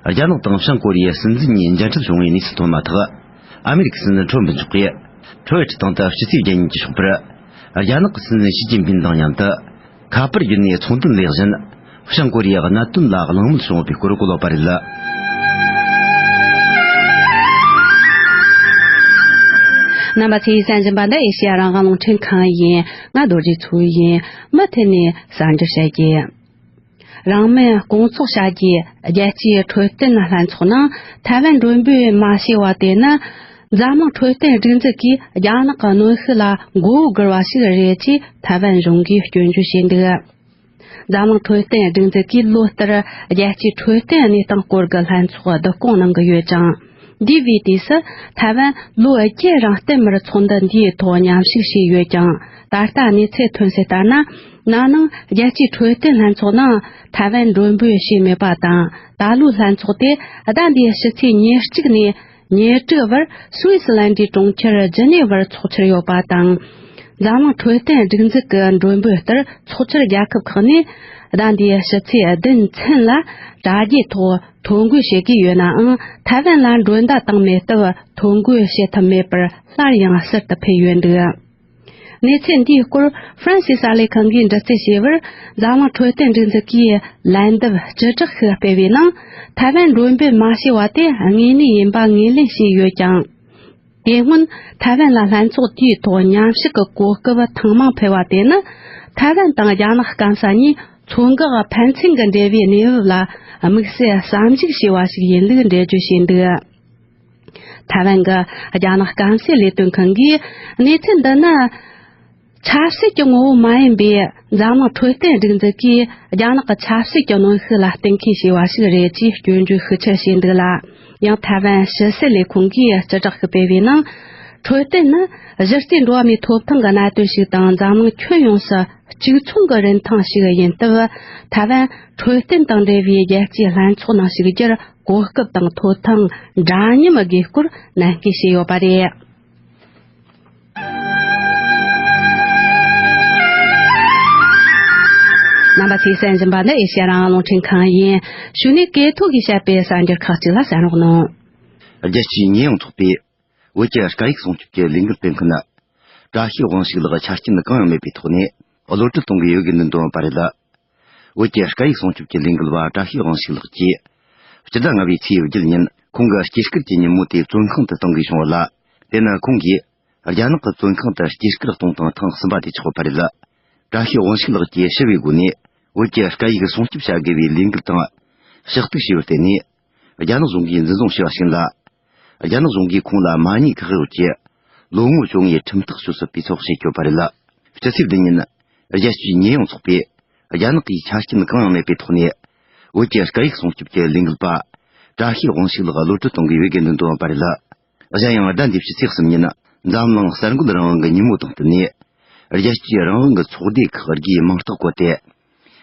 རྒྱ་ནག་དང་བྱང་ཀོ་རི་ཡའི་སྲིད་འཛིན་གཉིས་མཇལ་འཕྲད་བྱུང་བའི་གནས་ཚུལ་ཐོན་མ་ཐག་ཨ་མེ་རི་ཁའི་སྲིད་འཛིན་ཁྲོམ་ཕུ་མཆོག་གིས། ཁྲོ་ཨེ་ཁྲི་ཐང་དུ་སྤྱི་ཚེས་བརྒྱད་ཉིན་གྱི་ཞོགས་པར། རྒྱ་ནག་གི་སྲིད་འཛིན་ཞི་ཅིན་ཕིན་དང་མཉམ་དུ། ཁ་པར་བརྒྱུད་ནས་ཚོགས་འདུ་ལས་བཞིན། བྱང་ཀོ་རི་ཡའི་གནད་དོན་ལ་གླེང་མོལ་བྱུང་བའི་སྐོར་གོ་ལོག་པ་རེད་ལ། རྣམ་པ་ཚོས་གསན་བཞིན་པ་འདི་ཨེ་ཤེ་ཡ་རང་དབང་རླུང་འཕྲིན་ཁང་ཡིན། ང་རྡོ་རྗེ་མཚོ་ཡིན། མུ་མཐུད་ནས་གསར་འགྱུར་བཤད་རྒྱུ། རང་མོས་སྐོང་ཚོགས་བྱ་རྒྱུའི་རྒྱལ་སྤྱིའི་འཕྲོད་བསྟེན་ལྷན་ཚོགས་ནང་ཐའེ་ཝན་མགྲོན་འབོད་མ་བྱས་པ་དེ་ནི། འཛམ་གླིང་འཕྲོད་བསྟེན་སྒྲིག་འཛུགས་ཀྱིས་རྒྱ་ནག་གི་གནོན་ཤུགས་ལ་མགོ་བོ་སྒུར་བ་ཞིག་རེད་ཅེས་ཐའེ་ཝན་གཞུང་གིས་སྐྱོན་བརྗོད་བྱས་འདུག་འཛམ་གླིང་འཕྲོད་བསྟེན་སྒྲིག་འཛུགས་ཀྱིས་ལོ་ལྟར་རྒྱལ་སྤྱིའི་འཕྲོད་བསྟེན་གནས་སྟངས་སྐོར་གྱི་ལྷན་ཚོགས་བསྡུ་སྐོང་གནང་གི་ཡོད་ཅིང་། འདས་པའི་དུས་སུ་ཐའེ་ཝན་ལོ་བརྒྱད་རིང་བསྟུད་མར་ཚོགས་འདུ་འདིའི་ཐོག་མཉམ་ཞུགས་བྱས་ཡོད་ཀྱང་། ད་ལྟ་གནས་ཚུལ་ཐོན་གསལ་ལྟར་ན། ན་ནིང་རྒྱལ་སྤྱིའི་འཕྲོད་བསྟེན་ལྷན་ཚོགས་ནང་ཐའེ་ཝན་མགྲོན་འབོད་བྱས་མེད་པ་དང་། ད་ལོའི་ལྷན་ཚོགས་དེ་ཟླ་འདིའི་ཕྱི་ཚེས་ཉེར་གཅིག་ནས་ཉེར་དྲུག་བར་སུད་སི་ལན་ཌན་གྲོང་ཁྱེར་ཇི་ནེ་ཝར་འཚོགས་འཆར་ཡོད་པ་དང་། འཛམ་གླིང་འཕྲོད་བསྟེན་སྒྲིག་འཛུགས་ཀྱི་མགྲོན་འབོད་ལྟར་ཚོགས་འཆར་རྒྱལ་ཁབ་ཁག་ནས་ཟླ་འདིའི་ཕྱི་ཚེས་བདུན་ཚུན་ལ་དྲ་རྒྱའི་ཐོག་ཐོ་འགོད་བྱེད་ཀྱི་ཡོད་ནའང་། ཐའེ་ཝན་ལ་མགྲོན་བརྡ་བཏང་མེད་སྟབས་ཐོ་འགོད་བྱེད་ཐུབ་མེད་པར་སླར་ཡང་ཟུར་དུ་ཕུད་ཡོད་འདུག་གནས་ཚུལ་འདིའི་སྐོར་ཧྥ་རན་སིའི་གསར་ལས་ཁང་གིས་འདྲི་རྩད་བྱས་པར། འཛམ་གླིང་འཕྲོད་བསྟེན་སྒྲིག་འཛུགས་ཀྱིས་ལན་འདེབས་བཅུ་དྲུག་ཞིག་སྤེལ་བའི་ནང་། ཐའེ་ཝན་མགྲོན་འབོད་མ་བྱས་པ་དེ་དངོས་གནས་ཡིན་པ་ངོས་ལེན་བྱས་ཡོད་ཀྱང་། དེ་སྔོན་ཐའེ་ཝན་ལ་ལྷན་ཚོགས་དེའི་ཐོག་མཉམ་ཞུགས་ཀྱི་གོ་སྐབས་ཐེངས་མང་འཕེལ་བ་དེ་ནི། ཐའེ་ཝན་དང་རྒྱ་ནག་སྐམ་ས་གཉིས་མཚོ་འགག་ཕན་ཚུན་གྱི་འབྲེལ་བའི་གནས་བབ་ལ་དམིགས་བསལ་བསམ་གཞིགས་བྱས་པ་ཞིག་ཡིན་ལུགས་འགྲེལ་བརྗོད་བྱས་འདུག་ཐའེ་ཝན་གྱི་རྒྱ་ནག་སྐམ་སའི་ལས་དོན་ཁང་གིས། གནས་ཚུལ་འདི་ནི་ཆབ་སྲིད་ཀྱི་ངོ་བོ་མ་ཡིན་པའི་འཛམ་གླིང་འཕྲོད་བསྟེན་སྒྲིག་འཛུགས་ཀྱིས་རྒྱ་ནག་གི་ཆབ་སྲིད་ཀྱི་གནོན་ཤུགས་ལ་གཏན་འཁེལ་བྱས་པ་ཞིག་རེད་ཅེས་སྐྱོན་བརྗོད་ཤུགས་ཆེར་བྱས་འདུག་ལ། ཡང་ཐའེ་ཝན་ཕྱི་སྲིད་ལས་ཁུངས་ཀྱིས་སྤྱི་བསྒྲགས་ཤིག་སྤེལ་བའི་ནང་། འཕྲོད་བསྟེན་ནི་གཞི་རྩའི་འགྲོ་བ་མིའི་ཐོབ་ཐང་གི་གནད་དོན་ཞིག་དང་། འཛམ་གླིང་ཁྱོན་ཡོངས་སུ་གཅིག་མཚུངས་ཀྱི་རིན་ཐང་ཞིག་ཡིན་སྟབས། ཐའེ་ཝན་འཕྲོད་བསྟེན་དང་འབྲེལ་བའི་རྒྱལ་སྤྱིའི་ལྷན་ཚོགས་ནང་ཞུགས་རྒྱུར་གོ་སྐབས་དང་ཐོབ་ཐང་འདྲ་མཉམ་དགོས་སྐོར་ནན་སྐུལ་བྱས་ཡོད་པ་རེད། རྣམ་པ་ཚོས་གསན་བཞིན་པ་ནི་ཨེ་ཤེ་ཡ་རང་དབང་རླུང་འཕྲིན་ཁང་ཡིན། གཞུག་ནས་ཀེ་ཐོ་གིས་བཤད་པའི་གསར་འགྱུར་ཁག་ཅིག་ལ་གསན་རོགས་གནང་། རྒྱལ་སྤྱིའི་ཉེས་ཡངས་ཚོགས་པས། བོད་ཀྱི་སྐད་ཡིག་སྲུང་སྐྱོབ་ཀྱི་ལས་འགུལ་སྤེལ་མཁན་བཀྲ་ཤིས་དབང་ཕྱུག་ལགས་ཆ་རྐྱེན་གང་ཡང་མེད་པའི་ཐོག་ནས་གློད་གྲོལ་གཏོང་གི་ཡོད་དགོས་འདུག་འདོན་པ་རེད། བོད་ཀྱི་སྐད་ཡིག་སྲུང་སྐྱོབ་ཀྱི་ལས་འགུལ་བ་བཀྲ་ཤིས་དབང་ཕྱུག་ལགས་ཀྱིས། སྤྱི་ཟླ་ལྔ་པའི་ཚེས་བརྒྱད་ཉིན་ཁོང་གི་སྐྱེས་སྐར་གྱི་ཉིན་མོ་དེ་བཙོན་ཁང་དུ་གཏོང་དགོས་བྱུང་བ་ལ། དེ་ནི་ཁོང་གིས་རྒྱ་ནག་གི་བཙོན་ཁང་དུ་སྐྱེས་སྐར་གཏོང་སྟངས་ཐེངས་གསུམ་པ་དེ་ཆགས་པ་རེད། བཀྲ་ཤིས་དབང་ཕྱུག་ལགས་ཀྱིས་ཞི་བའི་སྒོ་ནས་བོད་ཀྱི་སྐད་ཡིག་སྲུང་སྐྱོབ་བྱ་དགོས་པའི་ལས་འགུལ་དང་ཕྱག་ཐུག་བྱས་པར་བརྟེན་ནས། རྒྱ་ནག་གཞུང་གིས་འཛིན་བཟུང་བྱས་པ་ཞིག་ལ། རྒྱ་ནག་གཞུང་གིས་ཁོང་ལ་མ་ཉེས་ཁག་གཡོགས་ཀྱི་ལོ་ངོ་བཅོ་ལྔའི་ཁྲིམས་ཐག་གཅོད་སྲིད་པའི་ཚོགས་བྱེད་བསྐྱོད་པ་རེད། སྤྱི་ཚེས་བདུན་ཉིན། རྒྱལ་སྤྱིའི་ཉེས་ཡངས་ཚོགས་པས་རྒྱ་ནག་གིས་ཆ་རྐྱེན་གང་ཡང་མེད་པའི་ཐོག་ནས་བོད་ཀྱི་སྐད་ཡིག་སྲུང་སྐྱོབ་ཀྱི་ལས་འགུལ་པ་བཀྲ་ཤིས་དབང་ཕྱུག་ལགས་གློད་གྲོལ་གཏོང་གི་ཡོད་དགོས་འདུག་འདོན་པ་རེད། གཞན་ཡང་ཟླ་འདིའི་ཕྱི་ཚེས་གསུམ་ཉིན་འཛམ་གླིང་གསར་འགོད་རང་དབང་གི་ཉིན་མོ་དང་བསྟུན་ནས། རྒྱལ་སྤྱིའི་རང་དབང་གི་ཚོགས་སྡེ་ཁག་བརྒྱུད་མིང་རྟགས་བཀོད་དེ།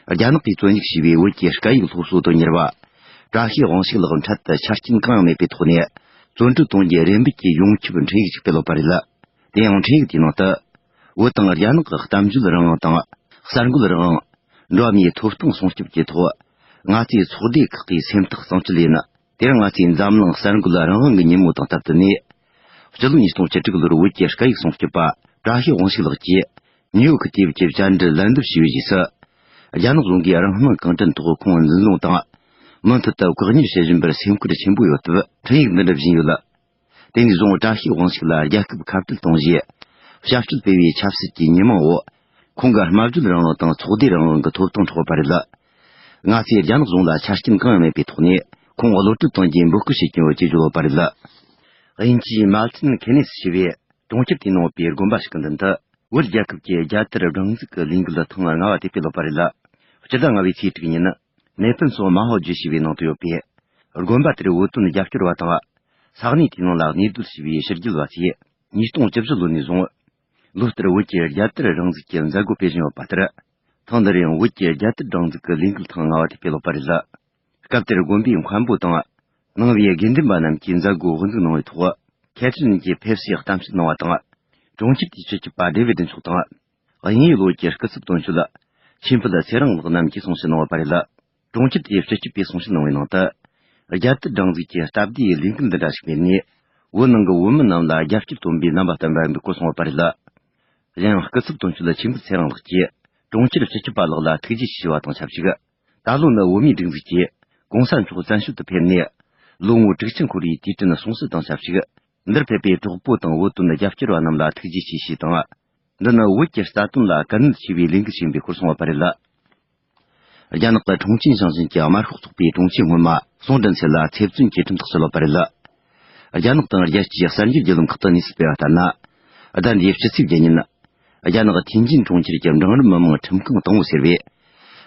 རྒྱ་ནག་གིས་བཙོན་འཇུག་བྱས་པའི་བོད་ཀྱི་སྐད་ཡིག་སློབ་གསོ་དོན་གཉེར་བ། བཀྲ་ཤིས་དབང་ཕྱུག་ལགས་འཕྲལ་དུ་ཆ་རྐྱེན་གང་ཡང་མེད་པའི་ཐོག་ནས། བཙོན་གྲོལ་གཏོང་རྒྱུའི་རེ་འབོད་ཀྱི་ཡོངས་ཁྱབ་འཕྲིན་ཡིག་ཅིག་སྤེལ་ཡོད་པ་རེད། དེ་ཡང་འཕྲིན་ཡིག་དེའི་ནང་དུ། བོད་དང་རྒྱ་ནག་གི་གཏམ་བརྗོད་རང་དབང་དང་། གསར་འགོད་རང་དབང་། འགྲོ་བ་མིའི་ཐོབ་ཐང་སྲུང་སྐྱོབ་ཀྱི་ཐོག་ང་ཚོའི་ཚོགས་སྡེ་ཁག་གི་སེམས་ཐག་གཙང་བཅད་ཡིན། དེར་ང་ཚོས་འཛམ་གླིང་གསར་འགོད་རང་དབང་གི་ཉིན་མོ་དང་སྟབས་བསྟུན་ནས། སྤྱི་ལོ་ཉིས་སྟོང་བཅུ་དྲུག་ལོར་བོད་ཀྱི་སྐད་ཡིག་སྲུང་སྐྱོབ་པ་བཀྲ་ཤིས་དབང་ཕྱུག་ལགས་ཀྱིས་ནིའུ་ཡོག་གི་དུས་བབ་ཀྱི་བཅར་འདྲིར་ལན་འདེབས་བྱས་པའི་རྗེས་སུ། རྒྱ་ནག་གཞུང་གིས་རང་སྣང་གང་དྲན་ཐོག་ཁོང་འཛིན་བཟུང་དང་། མུ་མཐུད་དུ་བཀག་ཉར་བྱེད་བཞིན་པར་སེམས་ཁུར་ཆེན་པོ་ཡོད་སྟབས་འཕྲིན་ཡིག་འདི་འདྲ་བཞིན་ཡོད། དེ་ནས་བཟུང་བཀྲ་ཤིས་དབང་ཕྱུག་ལ་རྒྱལ་ཁབ་ཁ་བྲལ་གཏོང་རྒྱུའི་ཞབས་ཞུ་སྤེལ་བའི་ཆབ་སྲིད་ཀྱི་ཉེས་མིང་འོག་ཁོང་གི་སྨྲ་བརྗོད་རང་དབང་དང་ཚོགས་སྡེ་རང་དབང་གི་ཐོབ་ཐང་འཕྲོག་པ་རེད། ང་ཚོས་རྒྱ་ནག་གཞུང་ལ་ཆ་རྐྱེན་གང་ཡང་མེད་པའི་ཐོག་ནས་ཁོང་གློད་གྲོལ་གཏོང་རྒྱུའི་འབོད་སྐུལ་བྱེད་ཀྱི་ཡོད་ཅེས་བརྗོད་ཡོད་པ་རེད། དབྱིན་ཇིའི་མལ་ཊོན་ཁེ་ནེ་སི་ཞེས་པའི་གྲོང་ཁྱེར་དེའི་ནང་ཡོད་པའི་དགོན་པ་ཞིག་གི་མདུན་དུ་བོད་རྒྱལ་ཁབ་ཀྱི་རྒྱལ་དར་སྒྲེང་འཛུགས་ཀྱི་ལས་འགུལ་ཐེངས་ལྔ་བ་དེ་སྤེལ་ཡོད་པ་རེད། སྤྱི་ཟླ་ལྔ་པའི་ཚེས་དྲུག་ཉིན། ནེ་ཕན་སོགས་མ་ཧོ་ཇུ་ཞེས་པའི་ནང་དུ་ཡོད་པའི་དགོན་པ་དེར་བོད་དོན་རྒྱབ་སྐྱོར་བ་དང་། ས་གནས་དེའི་ནང་ལ་གནས་སྡོད་བྱས་པའི་ཕྱི་རྒྱལ་བ་ཚོས་ཉིས་སྟོང་བཅུ་བཞི་ལོ་ནས་བཟུང་། ལོ་ལྟར་བོད་ཀྱི་རྒྱལ་དར་སྒྲེང་འཛུགས་ཀྱི་མཛད་སྒོ་སྤེལ་བཞིན་ཡོད་པ་ལྟར། ཐེངས་འདིར་ཡང་བོད་ཀྱི་རྒྱལ་དར་སྒྲེང་འཛུགས་ཀྱི་ལས་འགུལ་ཐེངས་ལྔ་བ་དེ་སྤེལ་ཡོད་པ་རེད། སྐབས་དེར་དགོན་པའི་མཁན་པོ་དང་། ནང་པའི་དགེ་འདུན་པ་རྣམས་ཀྱིས་མཛད་སྒོ་དབུ་འཛུགས་གནང་བའི་ཐོག་ཁེ་ཐི་རིན་གྱིས་ཕེབས་བསུའི་གཏམ་བཤད་གནང་བ་དང་། གྲོང་ཁྱེར་དེའི་སྤྱི་ཁྱབ་པ་ཌེ་ཝིད་མཆོག་དང་། དབྱིན་ཡིག་ལོ་ཀྱི་སྐུ་ཚབ་དོན་གཅོད་ཆོས་འཕེལ་ཚེ་རིང་ལགས་རྣམས་ཀྱིས་གསུང་བཤད་གནང་བ་རེད། གྲོང་ཁྱེར་དེའི་སྤྱི་ཁྱབ་པས་གསུང་བཤད་གནང་བའི་ནང་དུ། རྒྱལ་དར་སྒྲེང་འཛུགས་ཀྱི་སྟབས་བདེའི་ལས་འགུལ་འདི་འདྲ་ཞིག་སྤེལ་ནས། བོད་ནང་གི་བོད་མི་རྣམས་ལ་རྒྱབ་སྐྱོར་སྟོན་པའི་རྣམ་པ་བསྟན་པ་ཡིན་པའི་སྐོར་གསུངས་ཡོད་པ་རེད། གཞན་ཡང་སྐུ་ཚབ་དོན་གཅོད་ཆོས་འཕེལ་ཚེ་རིང་ལགས་ཀྱིས་གྲོང་ཁྱེར་སྤྱི་ཁྱབ་པ་ལགས་ལ་ཐུགས་རྗེ་ཆེ་ཞུ་བ་དང་ཆབས་ཅིག་ད་ལོ་ནི་བོད་མིའི་སྒྲིག་འཛུགས་ཀྱིས་གོང་ས་མཆོག་བཙན་བྱོལ་དུ་ཕེབས་ནས་ལོ་ངོ་དྲུག་ཅུ་འཁོར་བའི་དུས་དྲན་སྲུང་བརྩི་དང་ཆབས་ཅིག་འདིར་ཕེབས་པའི་གྲོགས་པོ་དང་བོད་དོན་རྒྱབ་སྐྱོར་བ་རྣམས་ལ་ཐུགས་རྗེ་ཆེ་ཞུས་དང་། འདི་ནི་བོད་ཀྱི་རྩ་དོན་ལ་དཀའ་གནད་ཆེ་བའི་ལས་འགུལ་ཞིག་ཡིན་པའི་སྐོར་གསུངས་ཡོད་པ་རེད། རྒྱ་ནག་གི་ཁྲུང་ཆིན་ཞིང་ཆེན་གྱི་དམར་ཤོག་ཚོགས་པའི་དྲུང་ཆེ་སྔོན་མ་སུང་ཀྲིན་ཚེ་ལ་ཚེ་བཙོན་གྱི་ཁྲིམས་ཐག་བཅད་ཡོད་པ་རེད། རྒྱ་ནག་དང་རྒྱལ་སྤྱིའི་གསར་འགྱུར་བརྒྱུད་ལམ་ཁག་ཏུ་གནས་ཚུལ་སྤེལ་བ་ལྟར་ན། ཟླ་འདིའི་སྤྱི་ཚེས་བརྒྱད་ཉིན། རྒྱ་ནག་ཐེན་ཅིན་གྲོང་ཁྱེར་གྱི་འབྲིང་རིམ་མི་དམངས་ཁྲིམས་ཁང་དང་པོ་ཟེར་བས།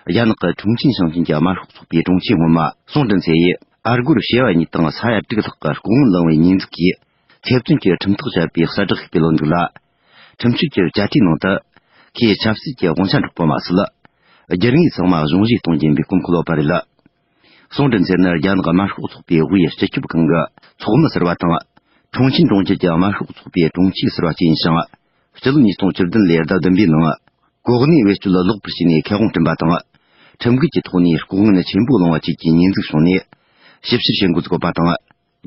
རྒྱ་ནག་གི་ཁྲུང་ཆིན་ཞིང་ཆེན་གྱི་དམར་ཤོག་ཚོགས་པའི་དྲུང་ཆེ་སྔོན་མ་སུང་ཀྲིན་ཚེ་ཡིས་ཨ་སྒོར་བྱེ་བ་གཉིས་དང་ས་ཡ་དྲུག་ལྷག་གི་ལྐོག་དངུལ་བླངས་པའི་ཉེས་འཛུགས་ཀྱིས། ཚེ་བཙོན་གྱི་ཁྲིམས་ཐག་བཅད་པའི་གསལ་བསྒྲགས་ཤིག་སྤེལ་ཡོད་འདུག་ལ། ཁྲིམས་གཅོད་ཀྱི་བཅའ་ཁྲིམས་ནང་དུ། ཁོས་ཆབ་སྲིད་ཀྱི་དབང་ཆ་འཕྲོག་པ་མ་ཟད། སྒྱུ་རངས་ཚང་མ་གཞུང་བཞེས་གཏོང་རྒྱུ་ཡིན་པའི་སྐོར་འཁོད་ཡོད་པ་རེད། སུང་ཀྲིན་ཚེ་ནི་རྒྱ་ནག་དམར་ཤོག་ཚོགས་པའི་དབུས་སྤྱི་ཁྱབ་ཁང་གི་ཚོགས་མི་ཟུར་པ་དང་། ཁྲུང་ཆིན་གྲོང་ཁྱེར་གྱི་དམར་ཤོག་ཚོགས་པའི་དྲུང་ཆེ་ཟུར་པ་བཅས་ཡིན་ཞིང་། སྤྱི་ལོ་ཉིས་སྟོང་བཅུ་བདུན་ལོའི་ཟླ་བདུན་པའི་ནང་། གོ་གནས་བེད་སྤྱོད་ལོག་པར་བྱས་ནས་ཁེ་དབང་བསྐྲུན་པ་དང་། ཁྲིམས་འགལ་གྱི་ཐོག་ནས་ལྐོག་དངུལ་ཆེན་པོ་བླངས་པ་བཅས་ཀྱི་ཉེས་འཛུགས་བྱུང་ནས། ཞིབ་བཤེར་བྱེད་འགོ་བཙུགས་པ་དང་།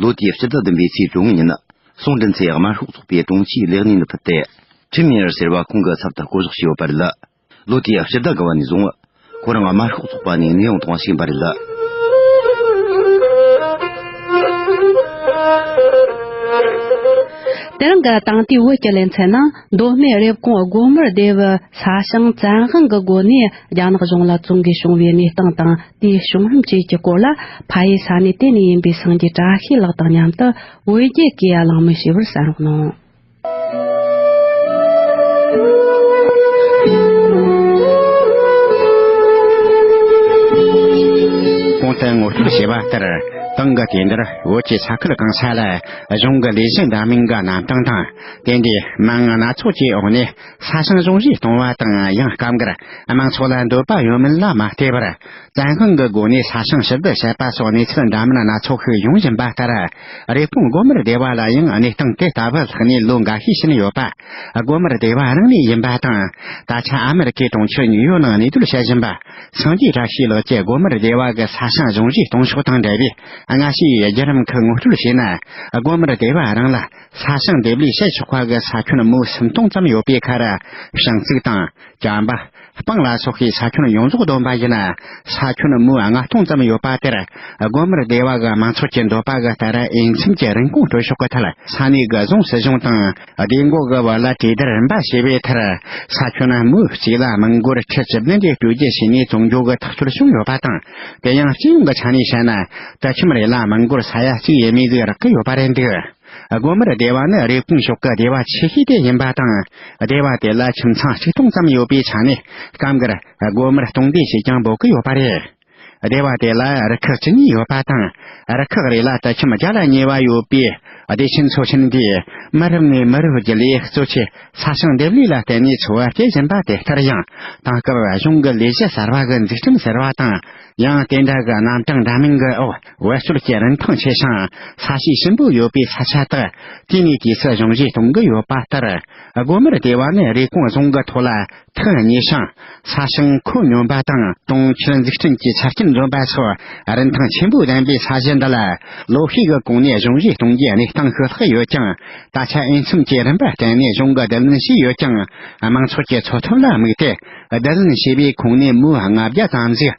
ལོ་དེའི་སྤྱི་ཟླ་བདུན་པའི་ཚེས་བཅོ་ལྔ་ཉིན། སུང་ཀྲིན་ཚེ་དམར་ཤོག་ཚོགས་པའི་དྲུང་ཆེའི་ལས་གནས་ནས་ཕུད་དེ། ཁྲིམ་མེར་ཟེར་བ་ཁོང་གི་ཚབ་ཏུ་བསྐོ་གཞག་བྱས་ཡོད་པ་རེད། ལོ་དེའི་སྤྱི་ཟླ་དགུ་པ་ནས་བཟུང་། ཁོ་རང་དམར་ཤོག་ཚོགས་པ་ནས་གནས་དབྱུང་བཏང་བ་ཞིག་ཡིན་པ་རེད། དེ་རིང་གི་དེང་དུས་བོད་ཀྱི་ལེ་ཚན་ནང་མདོ་སྨད་རེབ་གོང་སྒོ་དམར་སྡེ་བའི་ས་ཞིང་བཙན་དབང་གི་སྒོ་ནས་རྒྱ་ནག་གཞུང་ལ་བཙོན་དགོས་བྱུང་བའི་གནས་སྟངས་དང་། དེའི་བྱུང་རིམ་བཅས་ཀྱི་སྐོར་ལ། ཕ་ཡུལ་ས་གནས་དེ་ནས་ཡིན་པའི་སངས་རྒྱས་བཀྲ་ཤིས་ལགས་དང་མཉམ་དུ་བོད་རྒྱའི་སྐད་གླེང་མོལ་བྱས་པར་གསན་རོགས་གནང་། གོང་དུ་ངོ་སྤྲོད་བྱས་པ་ལྟར། ཏང་གི་དེ་འདིར་བོད་ཀྱི་ས་ཁུལ་གང་ས་ལ་གཞུང་གི་ལས་གཞི་འདྲ་མིན་གྱི་རྣམ་གྲངས་དང་། དེ་འདྲའི་མིང་སྣ་ཚོགས་ཀྱི་འོག་ནས་ས་ཞིང་གཞུང་བཞེས་གཏོང་བ་དང་། ཡང་སྐབས་འགར་དམངས་ཚོགས་ལ་འདོད་པ་ཡོད་མེད་ལ་མ་ལྟོས་པར། བཙན་དབང་གི་སྒོ་ནས་ས་ཞིང་ཕྱིར་བསྡུ་བྱེད་པ་སོགས་གནས་ཚུལ་འདྲ་མིན་སྣ་ཚོགས་ཤིག་ཡོང་བཞིན་པ་ལྟར། རེབ་གོང་སྒོ་དམར་སྡེ་བ་ལ་ཡང་གནས་སྟངས་དེ་ལྟ་བུ་ལྷགས་ནས་ལོ་འགའ་ཤས་ཕྱིན་ཡོད་པ། སྒོ་དམར་སྡེ་བ་རང་ནས་ཡིན་པ་དང་། ད་ཆ་ཨ་མེ་རི་ཁའི་གྲོང་ཁྱེར་ཉིའུ་ཡོག་ནང་གནས་སྡོད་བྱེད་བཞིན་པ། སངས་རྒྱས་བཀྲ་ཤིས་ལགས་ཀྱིས་སྒོ་དམར་སྡེ་བ་གི་ས་ཞིང་གཞུང་བཞེས་གཏོང་ཕྱོགས་དང་འབྲེལ་བའི་ སྔ་ཕྱིའི་བརྒྱུད་རིམ་ཁག་ངོ་སྤྲོད་བྱས་ན། སྒོ་དམར་སྡེ་བ་རང་ལ་ས་ཞིང་འདེབས་ལས་བྱེད་ཆོག་པ་གི་ས་ཁྱོན་མུའུ་སུམ་སྟོང་ཙམ་ཡོད་པའི་ཁར། བྱང་རྩིག་དང་། གྱམ་པ། སྤང་ལ་སོགས་ཀྱི་ས་ཁྱོན་ཡོངས་རྫོགས་བསྡོམས་པ་ཡིན་ན། ས་ཁྱོན་མུའུ་ལྔ་སྟོང་ཙམ་ཡོད་པ་དེར། སྒོ་དམར་སྡེ་བ་གི་མང་ཚོགས་ཀྱི་འདོད་པ་གི་ལྟར། འོས་འཚམ་གྱི་རིན་གོང་སྤྲོད་ཕྱོགས་ཀྱི་ཐད། ས་གནས་ཀྱི་རྫོང་སྲིད་གཞུང་དང་། སྡེ་འགོ་གི་བར་ལ་གྲོས་བསྡུར་རིམ་པ་བྱས་པའི་མཐར། ས་ཁྱོན་མུའུ་གཅིག་ལ་མི་འགོར་ཁྲི་བཅུ་བདུན་རེ་སྤྲོད་རྒྱུ་བྱས་ནས་བཙོང་རྒྱུ་གི་ཐག་གཅོད་བྱུང་ཡོད་པ་དང་། དེ་ཡང་སྤྱི་ཡོངས་ཀྱི་ཆ་ནས་བཤད་ན། དུད་ཁྱིམ་རེ་ལ་མི་འགོར་ས་ཡ་གཅིག་ཡས་མས་ཟིག་རག་གི་ཡོད་པ་རེད་འདུག་སྒོ་དམར་སྡེ་བ་ནི་རེབ་གོང་ཕྱོགས་ཀྱི་སྡེ་བ་ཆེ་ཤོས་དེ་ཡིན་པ་དང་། སྡེ་བ་དེ་ལ་ཁྱིམ་ཚང་གཅིག་སྟོང་ཙམ་ཡོད་པའི་ཆ་ནས། སྐབས་འགར་སྒོ་དམར་སྟོང་སྡེ་ཞེས་ཀྱང་འབོད་ཀྱི་ཡོད་པ་རེད། སྡེ་བ་དེ་ལ་རུ་ཁག་བཅུ་གཉིས་ཡོད་པ་དང་། རུ་ཁག་རེ་ལ་དུད་ཁྱིམ་བརྒྱ་ལ་ཉེ་བ་ཡོད་པས། སྡེ་ཆེན་ཚོ་ཆེན་འདིས་མི་རབས་ནས་མི་རབས་ཀྱི་ལོ་གཙོ་ཆེ་ས་ཞིང་འདེབས་ལས་ལ་བརྟེན་ནས་འཚོ་བ་སྐྱེལ་བཞིན་པ་དེ་ལྟར་ཡང་། དེང་སྐབས་གཞུང་གི་ལས་གཞི་གསར་བ་གི་འཛུགས་སྐྲུན་ཟེར་བ་དང་། ཡང་དེ་འདྲ་གི་རྣམ་གྲངས་འདྲ་མིན་གྱི་འོག་བེད་སྤྱོད་ཀྱི་རིན་ཐང་ཆེ་ཞིང་ས་ཞིང་ཞིམ་པོ་ཡོད་པའི་ས་ཆ་དག་དུས་ནས་དུས་སུ་གཞུང་བཞེས་གཏོང་གི་ཡོད་པ་ལྟར། སྒོ་དམར་སྡེ་བ་ནི་རེབ་གོང་རྫོང་གི་ཐོག་ལ་ཐག་ཉེ་ཞིང་། ས་ཞིང་ཁོད་སྙོམས་པ་དང་། གྲོང་ཁྱེར་འཛུགས་སྐྲུན་གྱི་ཆ་རྐྱེན་འཛོམས་པ་སོགས་རིན་ཐང་ཆེན་པོ་ལྡན་པའི་ས་གཞི་འདི་ལ། ལོ་ཤས་ཀྱི་གོང་ནས་གཞུང་བཞེས་གཏོང་རྒྱུའི་གནས་སྟངས་ཤུགས་ལྷག་ཡོད་ཀྱང་། ད་ཆ་འོས་འཚམ་གྱི་རིམ་པ་བསྟན་ནས་གཞུང་གི་བསྡུ་ལེན་བྱས་ཡོད་ཀྱང་། དམངས་ཚོགས་ཀྱི་འཚོ་ཐབས་ལ་དམིགས་ཏེ། བསྡུ་ལེན་བྱས་པའི་ཁོངས་ནས་མུའུ་ལྔ་བརྒྱ་ཙམ་ཞིག་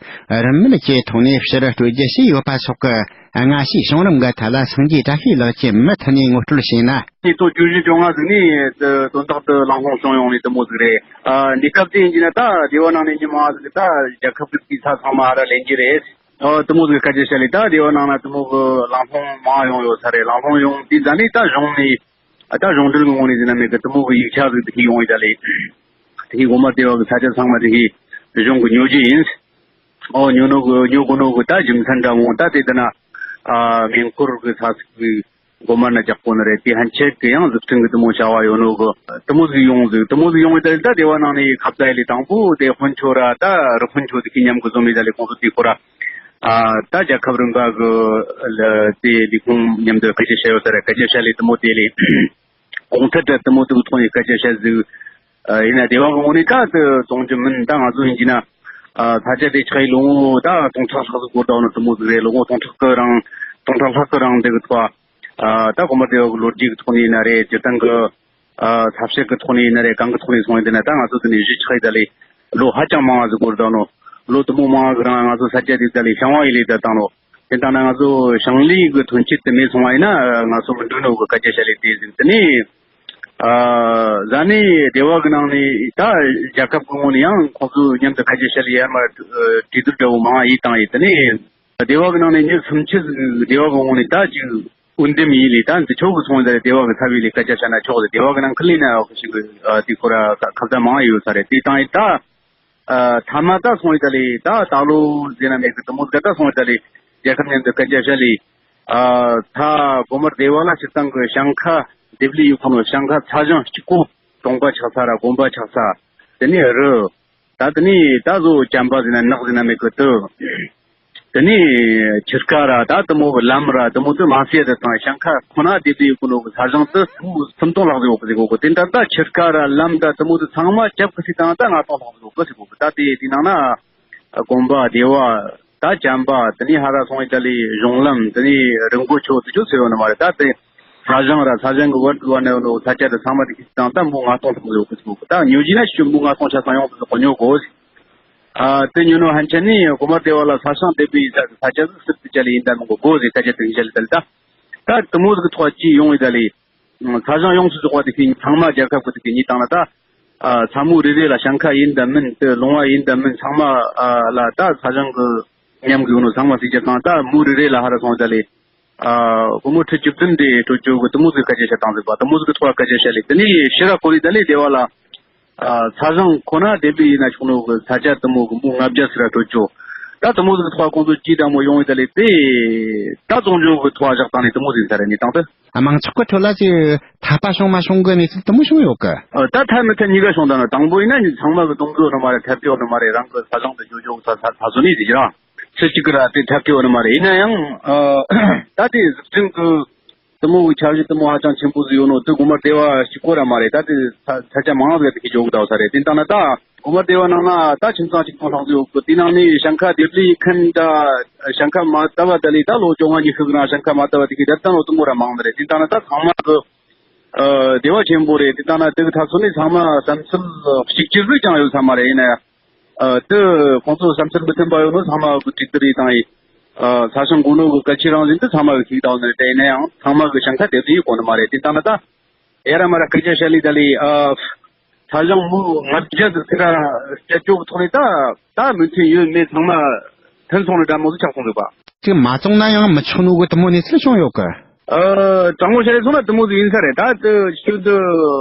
རིན་མེད་ཀྱི་ཐོག་ནས་ཕྱིར་སྤྲོད་རྒྱུ་བྱས་ཡོད་པ་སོགས་ཀྱི་སྔ་ཕྱིའི་བྱུང་རིམ་གྱི་ཐད་ལ། སངས་རྒྱས་བཀྲ་ཤིས་ལགས་ཀྱིས་མུ་མཐུད་ནས་ངོ་སྤྲོད་བྱས་ན། ཉིས་སྟོང་བཅུ་བཞི་བཅོ་ལྔ་ཟིག་ནས་དོན་དག་འདི་གླེང་སློང་བྱུང་ཡོང་ནས་དེ་མོ་ཟིག་རེད། ཨ། གནས་སྐབས་དེ་ཡིན་གྱི་ན་ད་སྡེ་བ་ནང་ནས་མྱི་མང་ཟིག་ད་རྒྱལ་ཁབ་ཀྱི་དུས་ཚ་ཚང་མ་ཧ་ར་ལེན་གྱི་རེད། ཨ། དེ་མོ་ཟིག་སྐད་ཆ་བཤད་ལས་ད་སྡེ་བ་ནང་ན་དེ་མོ་གི་གླེང་སློང་མང་ཡོང་ཡོད་ས་རེད། གླེང་སློང་ཡོང་དུས་ད་ནས་ད་གཞུང་ནས་ཨ་ད་གཞུང་འབྲེལ་གི་ངོས་ནས་ཟེར་ན་མེད་གི་དེ་མོ་གི་ཡིག་ཆ་ཟིག་དེ་ཤེས་ཡོང་ཡོད་ད་ལས། དེ་ཤེས་གོ་མ་སྡེ་བ་གི་ས་ཆ་ཚང་མ་དེ་ཤེས་གཞུང་གི་ཉོ་རྒྱུ་ཡིན། ཨོ་ཉོ་ནོ་གི་ཉོ་དགོ་ནོ་གི་ད་རྒྱུ་མཚན་འདྲ་མོ་ད་དེ་ད་ན་ཨ་མེ་འཁོར་གི་ས་ཚིགས་གི་སྒོ་དམར་ན་རྒྱག་གོ་ནི་རེད། དེ་ཧན་ཆད་གི་ཡང་འཛུགས་སྐྲུན་གི་དེ་མོ་བྱ་བ་ཡོད་ནོ་གི་དེ་མོ་ཟིག་ཡོང་ཟིག་དེ་མོ་ཟིག་ཡོང་བའི་ད་ལས་ད་སྡེ་བ་ནང་ནས་ཁ་བརྡ་ཡི་ལས་དང་པོ་དེ་དཔོན་ཆོ་ར་ད་རུ་དཔོན་ཆོ་དེ་ཁྱི་མཉམ་གི་བཟོ་མི་ད་ལས་ཁོང་ཚོ་དེ་ཁོ་ར་ཨ་ད་རྒྱལ་ཁབ་རིམ་པ་གི་ལ་དེ་ལས་ཁོང་མཉམ་དུ་སྐད་ཆ་བཤད་ཡོད་ས་རེད། སྐད་ཆ་བཤད་ལས་དེ་མོ་དེ་ལས་གོང་ཐད་དུ་དེ་མོ་དེ་གི་ཐོག་ནས་སྐད་ཆ་བཤད་ཟིག་ཨ་ཡིན་ན་སྡེ་བ་གི་ངོས་ནས་ད་དེ་བཙོང་རྒྱུ་མིན། ད་ང་ཚོ་ཡིན་གྱི་ན་ཨ་ས་ཆ་དེ་ཆགས་ཡི་ལོ་ངོ་ད་སྟོང་ཕྲག་ལྷག་ཟིག་འགོར་ད་ནོ་དེ་མོ་ཟིག་རེད། ལོ་ངོ་སྟོང་ཕྲག་གི་རིང་སྟོང་ཕྲག་ལྷག་གི་རིང་དེ་གི་ཐོག་ཨ་ད་གོང་མ་སྡེ་བ་གི་ལོ་རྒྱུས་གི་ཐོག་ནས་ཡིན་ན་རེད། སྤྱིར་བཏང་གི་ཨ་ས་བཤད་གི་ཐོག་ནས་ཡིན་ན་རེད། གང་གི་ཐོག་ནས་སོང་ཡིན་དེ་ན་ད་ང་ཚོ་དེ་ནས་གཞི་ཆགས་ཡི་ད་ལས་ལོ་ཧ་ཅང་མང་བ་ཟིག་འགོར་ད་ནོ། ལོ་དེ་མོ་མང་བ་གི་རིང་ང་ཚོ་ས་ཆ་དེ་ད་ལས་ཞིང་བ་ཡི་ལས་ད་བཏང་ནོ། དེ་ལྟ་ན་ང་ཚོ་ཞིང་ལས་གི་ཐོན་སྐྱེད་དེ་མེད་སོང་བ་ཡིན་ན་ང་ཚོ་མི་འགྲོ་ནོ་གི་སྐད་ཆ་བཤད་ལས་དེ་ཟིག་དེ་ནས། ཨ་ཟ་ནས་སྡེ་བ་གི་ནང་ནས་ད་རྒྱལ་ཁབ་ཀྱི་ངོས་ནས་ཡང་ཁོང་ཚོ་མཉམ་དུ་ཁ་ཆེ་བཤད་ལ་ཡར་མར་གྲོས་བསྡུར་འདྲ་བོ་མང་བ་ཡིན་བཏང་ཡིན། དེ་ནས་སྡེ་བ་གི་ནང་ནས་མྱི་སུམ་ཅུ་ཟིག་སྡེ་བ་གི་ངོས་ནས་ད་ཅིག་འོས་འདེམས་ཡིན་ལས་ད་འདི་ཆོག་གི་སོང་ཡིན་ད་སྡེ་བ་གི་ཚབ་ཡིན་ལས་སྐད་ཆ་བཤད་ན་ཆོག་ཟེར། སྡེ་བ་གི་ནང་ཁུལ་ལས་ན་ཡོག་ཞིག་གི་དེ་ཁོ་ར་ཁ་བརྡ་མང་བ་ཡོད་ས་རེད། དེ་བཏང་ཡིན་ད། ཨ་མཐའ་མ་ད་སོང་ཡི་ད་ལས་ད་ད་ལོ་ཟེར་ན་མེད་གི་དེ་མོ་ཟིག་ད་སོང་ཡི་ད་ལས་རྒྱལ་ཁབ་མཉམ་དུ་སྐད་ཆ་བཤད་ལས། ཨ་ད་སྒོ་དམར་སྡེ་བ་ལ་སྤྱིར་བཏང་གི་ཞིང་ཁ་འདེབས་ལས་ཡོད་ཁོ་ནོ་ཞིང་ཁ་ཚ་ཞིང་གཅིག་པོ་གྲོང་པ་ཆགས་ས་ར་དགོན་པ་ཆགས་ས། དེ་ནས་རི། ད་དེ་ནས་ད་བཟོ་གྱམ་པ་ཟེར་ན་ནགས་ཟེར་ན་མེད་གི་དུ། དེ་ནས་ཆུ་རྐ་ར་ད་དེ་མོ་གི་ལམ་ར་དེ་མོ་དུ་མ་སེ་དུ་དང་ཞིང་ཁ་ཁོ་ན་དེ་དུ་ཡོད་གི་ནོ་གི་ས་ཞིང་དུ་སུམ་སྟོང་ལྷག་ཟིག་ཡོད་གི་ཟིག་གོ་གི། དེ་འདྲ་ད་ཆུ་རྐ་ར་ལམ་ད་དེ་མོ་དུ་ཚང་མ་རྒྱབ་གི་སི་དང་ད་ལྔ་སྟོང་ལྷག་ཟིག་ཡོད་གི་ཟིག་གོ་གི། ད་དེ་དེ་ནང་ན་དགོན་པ་སྡེ་བ་ད་གྱམ་པ་དེ་ནས་ཧ་ར་སོང་ཡི་ད་ལི་གཞུང་ལམ་དེ་ནས་རི་མགོ་ཆོ་དེ་ཆོ་ཟེར་ཡོད་ནི་མ་རེད། ད་དེ་ས་ཞིང་ར་ས་ཞིང་གི་བར་དུ་བ་ནས་ཡོད་ནོ་ས་ཆ་དེ་ཚང་མ་དེ་གི་སི་དང་ད་མོ་ལྔ་སྟོང་ལྷག་ཟིག་ཡོད་གི་ཟིག་གོ་གི། ད་ཉོ་རྒྱུ་ན་ཤི་མོ་ལྔ་སྟོང་ཆ་ཚང་ཡོང་ཟིག་གོ་ཉོ་གོ་ཟིག་ཨ་དེ་ཉོ་ནོ་ཧན་ཆ་ནི་གོ་མ་དེ་བ་ལ་ས་ཞིང་དེ་བི་ས་ས་ཆ་ཟིག་སིར་དུ་ཅ་ལི་ཡིན་ད་མི་གོ་གོ་ཟེར་ས་ཆ་དེ་ཧི་ཤ་ལི་ད་ལི་ད། ད་དེ་མོ་ཟིག་ཐོག་ཅི་ཡོང་ཡི་ད་ལི། ས་ཞིང་ཡོངས་སུ་རྫོགས་པ་དེ་ཕི་ཚང་མ་རྒྱལ་ཁབ་ཀྱི་དེ་གི་ཉིས་དང་ལ་ད། ཨ་ས་མུ་རེ་རེ་ལ་ཞིང་ཁ་ཡིན་ད་མིན་དེ་ལུང་བ་ཡིན་ད་མིན་ཚང་མ་ཨ་ལ་ད་ས་ཞིང་གི་མཉམ་གི་ཡོང་ནོ་ཚང་མ་སི་ཅ་དང་ད་མུ་རེ་རེ་ལ་ཧ་ར་སོང་ད་ལི། ཨ་སྒོར་མོ་ཁྲི་བཅུ་བདུན་དེ་སྤྲོད་རྒྱུ་གི་དེ་མོ་ཟིག་སྐད་ཆ་བཤད་དང་ཟིག་པ་དེ་མོ་ཟིག་གི་ཐོག་སྐད་ཆ་བཤད་ལི་དེ་ནི་ཕྱི་ར་གོ་རི་ད་ལི་དེ་བ་ལ། ཨ་ས་ཞིང་ཁོ་ན་དེ་འདྲ་ཡིན་ན་ཆོག་ནོ་གི་ས་ཆ་དེ་མོ་གི་མུ་ལྔ་བརྒྱ་ཟིག་ར་སྤྲོད་ཆོག་ད་དེ་མོ་ཟིག་ཐོག་ཁོང་ཚོ་ཅི་འདྲ་མོ་ཡོང་ཡི་ད་ལི་དེ་ད་བཙོང་འཇོག་གི་ཐོག་བཞག་དང་ནི་དེ་མོ་ཟིག་ས་རེད་ནི་དང་དུ། དམངས་ཚོགས་ཀྱི་ཁྲོད་ལ་ཅི་འཐད་པ་བྱུང་མ་བྱུང་གི་གནས་ཚུལ་དེ་མོ་བྱུང་ཡོད་གི། ཨ་ད་འཐད་མི་འཐད་གཉིས་ཀ་བྱུང་ད་ན་དང་པོ་ཡིན་ན་ནི་ཚང་མ་གི་གདོང་བཟོ་ནི་མ་རེད། འཐད་ཀྱི་ཡོད་ནི་མ་རེད། རང་གི་ས་ཞིང་དུ་འཇོག་འཇོག་ས་ས་ས་བཟོ་ནི་ཟིག་ར་ཚེ་གཅིག་གི་ར་དེ་འཐད་ཀྱི་ཡོད་ནི་མ་རེད། ཡིན་ན་ཡང་ཨ་ད་དེ་གཟིགས་སྐྲུན་གི་དེ་མོ་གི་འཆར་གཞི་དེ་མོ་ཧ་ཅང་ཆེན་པོ་ཟིག་ཡོད་ནོ་དེ་དགོན་པ་སྡེ་བ་གཅིག་པོ་ར་མ་རེད། ད་དེ་ས་ས་ཆ་མང་ཟིག་དེ་གི་འཇོག་གི་ད་ས་རེད། དེ་ལྟ་ན་ད་དགོན་པ་སྡེ་བ་ནང་ན་ད་ཁྱིམ་ཚང་གཅིག་སྟོང་ལྷག་ཟིག་ཡོད་གི། དེ་ནང་ནས་ཞིང་ཁ་དེ་ལས་མཁན་ད་ཞིང་ཁ་མ་བཏབ་པ་དེ་ལས་ད་ལོ་བཅོ་ལྔ་ཉི་ཤུ་གི་རིང་ཞིང་ཁ་མ་བཏབ་པ་དེ་གི་ད་ལྟ་ནོ་དེ་མོ་ར་མང་ནི་རེད། དེ་ལྟ་ན་ད་ཚང་མ་གི་ཨ་སྡེ་བ་ཆེན་པོ་རེད། དེ་ལྟ་ན་དེ་གི་ཐབས་ཚུལ་ནས་ཚང་མ་བསམ་ཚུལ་གཅིག་གྱུར་ཟིག་ཀྱང་ཡོད་ས་མ་རེད། ཡིན་ན་ཡང་། ཨ་དེ་ཁོང་ཚོ་བསམ་ཚུལ་མི་མཐུན་པ་ཡོད་ནོ་ཚང་མ་གི་གྲོས་བསྡུར་རེ་བཏང་ཡིན། ཨ་ས་ཞིང་དགོས་ནོ་གི་གལ་ཆེ་རང་བཞིན་དེ་ཚང་མ་གི་ཤེས་བཏང་ནི་རེད། ཡིན་ན་ཡང་ཚང་མ་གི་ཞིང་ཁ་དེ་དུ་ཡིན་གོ་ནི་མ་རེད། དེ་ལྟ་ན་ད་ཡ་ར་མ་ར་སྐད་ཆ་བཤད་ལི་ད་ལི་ཨ་ས་ཞིང་མུ་ལྔ་བརྒྱ་དུ་ཚེ་ར་སྤྱད་ཆོག་གི་ཐོག་ནས་ད་ད་མི་མཐུན་ཡོད་མེད་ཚང་མ་མཐུན་སོང་ནི་འདྲ་མོ་ཟིག་ཆགས་སོང་འདུག་པ། དེ་མ་བཙོང་ན་ཡང་མི་ཆོག་ནོ་གི་དེ་མོ་གནས་ཚུལ་བྱུང་ཡོད་གི། ཨ་དྲང་མོ་བཤད་རེད་སོང་ན་དེ་མོ་ཟིག་ཡིན་ས་རེད། ད་དེ་ཤུ་དུ་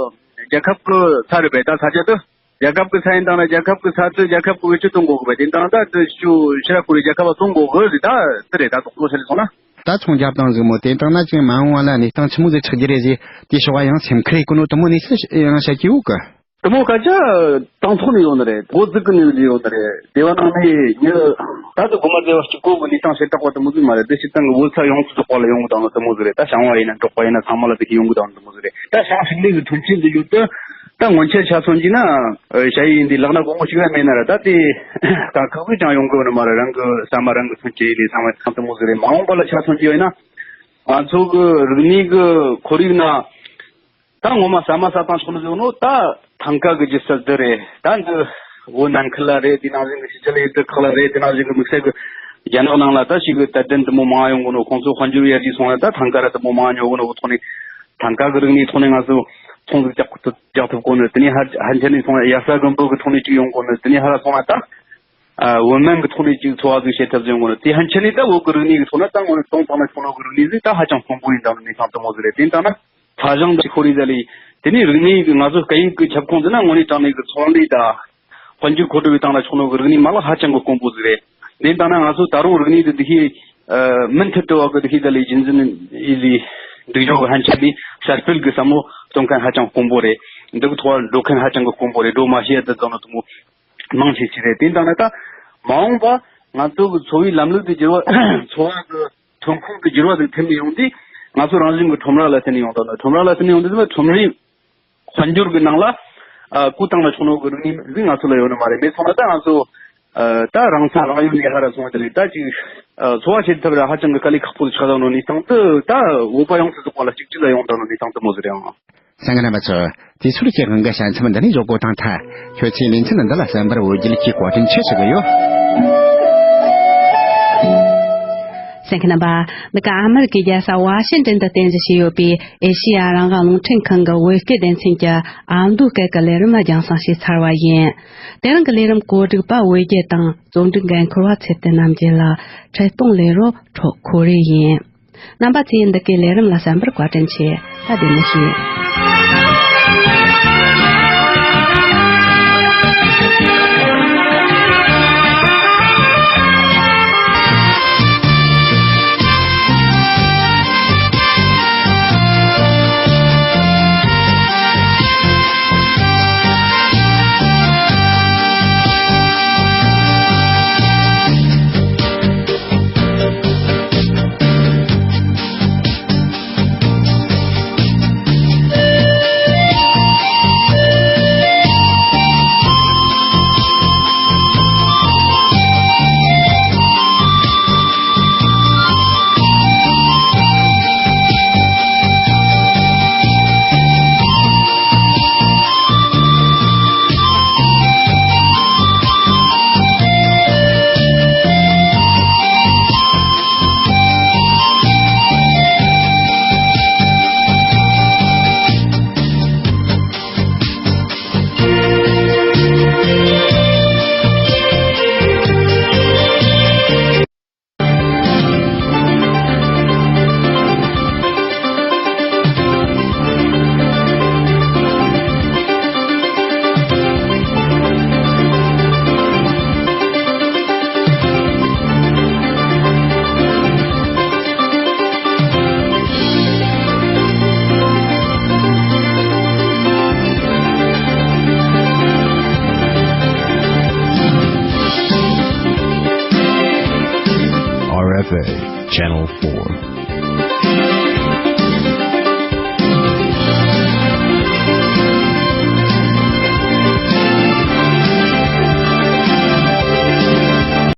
རྒྱལ་ཁབ་གི་ས་རེད་པས། ད་ས་ཆ་དེ་རྒྱལ་ཁབ་ཀྱི་ས་ཡིན་དང་ན་རྒྱལ་ཁབ་ཀྱི་ས་དེ་རྒྱལ་ཁབ་ཀྱི་བེད་སྤྱོད་གཏོང་དགོས་གི་བས། དེ་དང་ད་དེ་ཤུ་ཕྱི་ར་ཁོ་རེ་རྒྱལ་ཁབ་ལ་བཙོང་དགོས་གི་རེད། ད་དེ་རེད། ད་དོག་ཏོ་ཤར་སོང་ན། ད་ཚོང་རྒྱབ་དང་ཟིག་མོ་དེ་དང་ན་ཅིག་མ་འོངས་བ་ལ་གནས་སྟངས་ཆི་མོ་ཟིག་ཆགས་རྒྱུ་རེད་ཟེར་དེ་ཕྱོགས་བ་ཡང་སེམས་ཁུར་ཡེ་གོ་ནོ་དེ་མོ་གནས་ཚུལ་ཡང་བཤད་ཀྱི་ཡོད་གི། དེ་མོ་སྐད་ཆ་དང་ཐོག་ནས་ཡོང་ནི་རེད། འགོ་འཛུགས་ཀྱི་ནས་ཡོང་ནི་རེད། སྡེ་བ་ནང་ནས་ཉི་ད་དུ་དགོན་པ་སྡེ་བ་གཅིག་པོ་གི་ལས་སྟངས་ཞེ་དྲག་པ་དེ་མོ་ཟིག་མ་རེད། དེ་སྤྱིར་བཏང་གི་བོད་ས་ཡོངས་སུ་རྫོགས་པ་ལ་ཡོང་གི་དང་ནི་དེ་མོ་ཟིག་རེད། ད་བྱང་བ་ཡིན་ན་འབྲོག་པ་ཡིན་ན་ཚང་མ་ལ་དེ་གི་ཡོང་གི་དང་ནི་དེ་མོ་ཟིག་རེད། ད་ཞང་ཞིང་ལས་ཀྱི་ཐོན་སྐྱེད་འདི་ཡོད་དུ་ད་སྔོན་ཆད་ཆ་མཚོན་གྱི་ན་ཨ་ཞ་ཡི་འདི་ལག་ན་སྒོར་མོ་ཞིག་ལ་མེད་ན་ར་ད་དེ་དཀའ་ཁག་ཅིག་ཀྱང་ཡོང་གི་ནི་མ་རེད། རང་གི་ཟ་མ་རང་གི་ཐོན་སྐྱེད་ལས་ཚང་མ་ཚང་དེ་མོ་ཟིག་རེད། མ་འོངས་པ་ལ་ཆ་མཚོན་གྱི་ཡོད་ན་ང་ཚོ་གི་རིག་གནས་ཀྱི་ཁོར་ཡུག་ན་ད་ངོ་མ་ཟ་མ་ཟ་སྟངས་ཕྱོགས་ནས་བཟུང་ནོ་ད་ཐང་ཀ་གི་སྒྱུ་རྩལ་འདི་རེད། ད་འདི་བོད་ནང་ཁུལ་ལ་རེད། དེ་ནང་བཞིན་གི་ཕྱི་རྒྱལ་ཡུལ་གྲུ་ཁག་ལ་རེད། དེ་ནང་བཞིན་གི་དམིགས་བསལ་གི་རྒྱ་ནག་ནང་ལ་ད་ཞིག་གི་དད་ལྡན་དེ་མོ་མང་ཡོང་གི་ནོ། ཁོང་ཚོ་དཔལ་འབྱོར་ཡར་རྒྱས་སོང་ན་ད་ཐང་ཀ་ར་དེ་མོ་མང་ཉོ་གི་ནོ། ཐོག་ནས་ཐང་ཀ་གི་རིག་གནས་ཐོག་ནས་ང་ཚོ་ཚོང་ཟིག་རྒྱག་ཐུབ་རྒྱག་ཐུབ་གོ་ནི། དེ་ནས་ཧ་ཧན་ཆ་ནས་སོང་ན་ཡ་ས་གི་འབུ་གི་ཐོག་ནས་ཅིག་ཡོང་གོ་ནི། དེ་ནས་ཧ་ར་སོང་ན་ད་ཨ་བོད་སྨན་གི་ཐོག་ནས་ཅིག་འཚོ་བ་ཟིག་བྱེད་ཐབས་ཟིག་ཡོང་གོ་ནི། དེ་ཧན་ཆ་ནས་ད་བོད་གི་རིག་གནས་གི་ཐོག་ན་ད་ངོ་ནས་གཏོང་བཏང་ན་ཆོག་ནོ་གི་རིག་གནས་ཟིག་ད་ཧ་ཅང་དཀོན་པོ་ཡིན་ད་ནི་གནས་སྟངས་དེ་མོ་ཟིག་རེད། དེ་ལྟ་ན། ས་ཞིང་དང་ཁོར་ཡུག་ཟེར་ལེ། དེ་ནས་རིག་གནས་ཀྱི་ང་ཚོ་སྐད་ཡིག་གི་ཁྱབ་ཁོངས་ཟེར་ན་དངོས་གནས་དྲང་གནས་ཀྱི་ཚོང་ལས་དང་། དཔལ་འབྱོར་མཁོ་སྒྲུབ་པའི་སྟེང་ལ་ཕྱོགས་ནོ་གི་རིག་གནས་མ་ལག་ཧ་ཅང་གི་དཀོན་པོ་ཟིག་རེད། དེ་ལྟ་ན་ང་ཚོ་ད་རུང་རིག་གནས་དེ་འདུ་ཤེས། ཨ་མུ་མཐུད་དུ་བ་གི་འདུ་ཤེས་ད་ལས་རྒྱུན་འཛིན་ཡིད་ལས་འདུག་ཡོད་གི་ཧན་ཆ་ལས་གསར་སྤེལ་གི་བསམ་བློ་གཏོང་མཁན་ཧ་ཅང་དཀོན་པོ་རེད། འདི་གི་ཐོག་ལ་འགྲོ་མཁན་ཧ་ཅང་གི་དཀོན་པོ་རེད། འགྲོ་མ་ཤེས་ཡ་དེ་ཚོ་ནི་དུ་མོ་མང་ཆེ་ཆེ་རེད། དེ་ལྟ་ན་ད་མ་འོངས་པ་ང་ཚོ་གི་འཚོ་བའི་ལམ་ལུགས་དེ་འགྱུར་བ་འཚོ་བ་གི་ཐོན་ཁུངས་ཀྱི་འགྱུར་བ་དེ་ཐེབས་ནས་ཡོང་དུས་ང་ཚོ་རང་བཞིན་གྱི་ཁྲོམ་ར་ལ་བརྟེན་ནས་ཡོང་དང་ནི་ཁྲོམ་ར་ལ་བརྟེན་ནས་ཡོང་དུས་ཁྲོམ་རའི་དཔལ་འབྱོར་གྱི་ནང་ལ་ཨ་སྐུ་བཏང་ལ་ཆོག་ནོ་གི་རིག་གནས་ཟིག་ང་ཚོ་ལ་ཡོད་ནི་མ་རེད། མེད་སོང་ན་ད་ང་ཚོ་ཨ་ད་རང་ས་རང་ཡུལ་ནས་ཧ་ར་སོང་བ་དེ་རེད། ད་ཅིག་ཨ་འཚོ་བ་བྱེད་ཐབས་ར་ཧ་ཅང་གི་དཀའ་ལས་ཁག་པོ་ཆགས་དང་ནོ་གནས་སྟངས་དེ་ད་བོད་པ་ཡོངས་སུ་རྫོགས་པ་ལ་གཅིག་གཅིག་ལ་ཡོང་དང་ནོ་གནས་སྟངས་དེ་མོ་ཟིག་རེད་ཨང་། གསན་མཁན་རྣམ་པ་ཚོ། དུས་ཚོད་ཀྱི་དབང་གིས་ཞལ་མཚམས་འདི་ནས་འཇོག་གོ་དང་ཐལ། ཁྱོད་ཚོས་ལེ་ཚན་འདི་ལ་གསན་པར་འོས་བསྡུ་གྱིས་བཀའ་དྲིན་ཆེ་ཞུ་གི་ཡོད། གསན་མཁན་རྣམ་པ། འདི་ག་ཨ་མེ་རི་ཀའི་རྒྱལ་ས་ཝ་ཤིང་ཏན་དུ་རྟེན་གཞི་བྱས་ཡོད་པའི་ཨེ་ཤེ་ཡ་རང་དབང་རླུང་འཕྲིན་ཁང་གི་བོད་སྐད་སྡེ་ཚན་གྱི་ཨ་མདོའི་སྐད་ཀྱི་ལས་རིམ་ལ་རྒྱང་སྲིང་བྱས་ཚར་བ་ཡིན། དེ་རིང་གི་ལས་རིམ་གོ་སྒྲིག་པ་བོད་རྒྱལ་དང་རྩོམ་སྒྲིག་འགན་འཁུར་བ་ཚེ་བརྟན་རྣམ་རྒྱལ་ལ། འཕྲིན་གཏོང་ལས་རོགས་ཁྲོ་ཁོ་རེ་ཡིན། རྣམ་པ་ཚོས་འདི་གའི་ལས་རིམ་ལ་གསན་པར་བཀའ་དྲིན་ཆེ། ད་བདེ་མོ་བྱོས། R F A Channel four.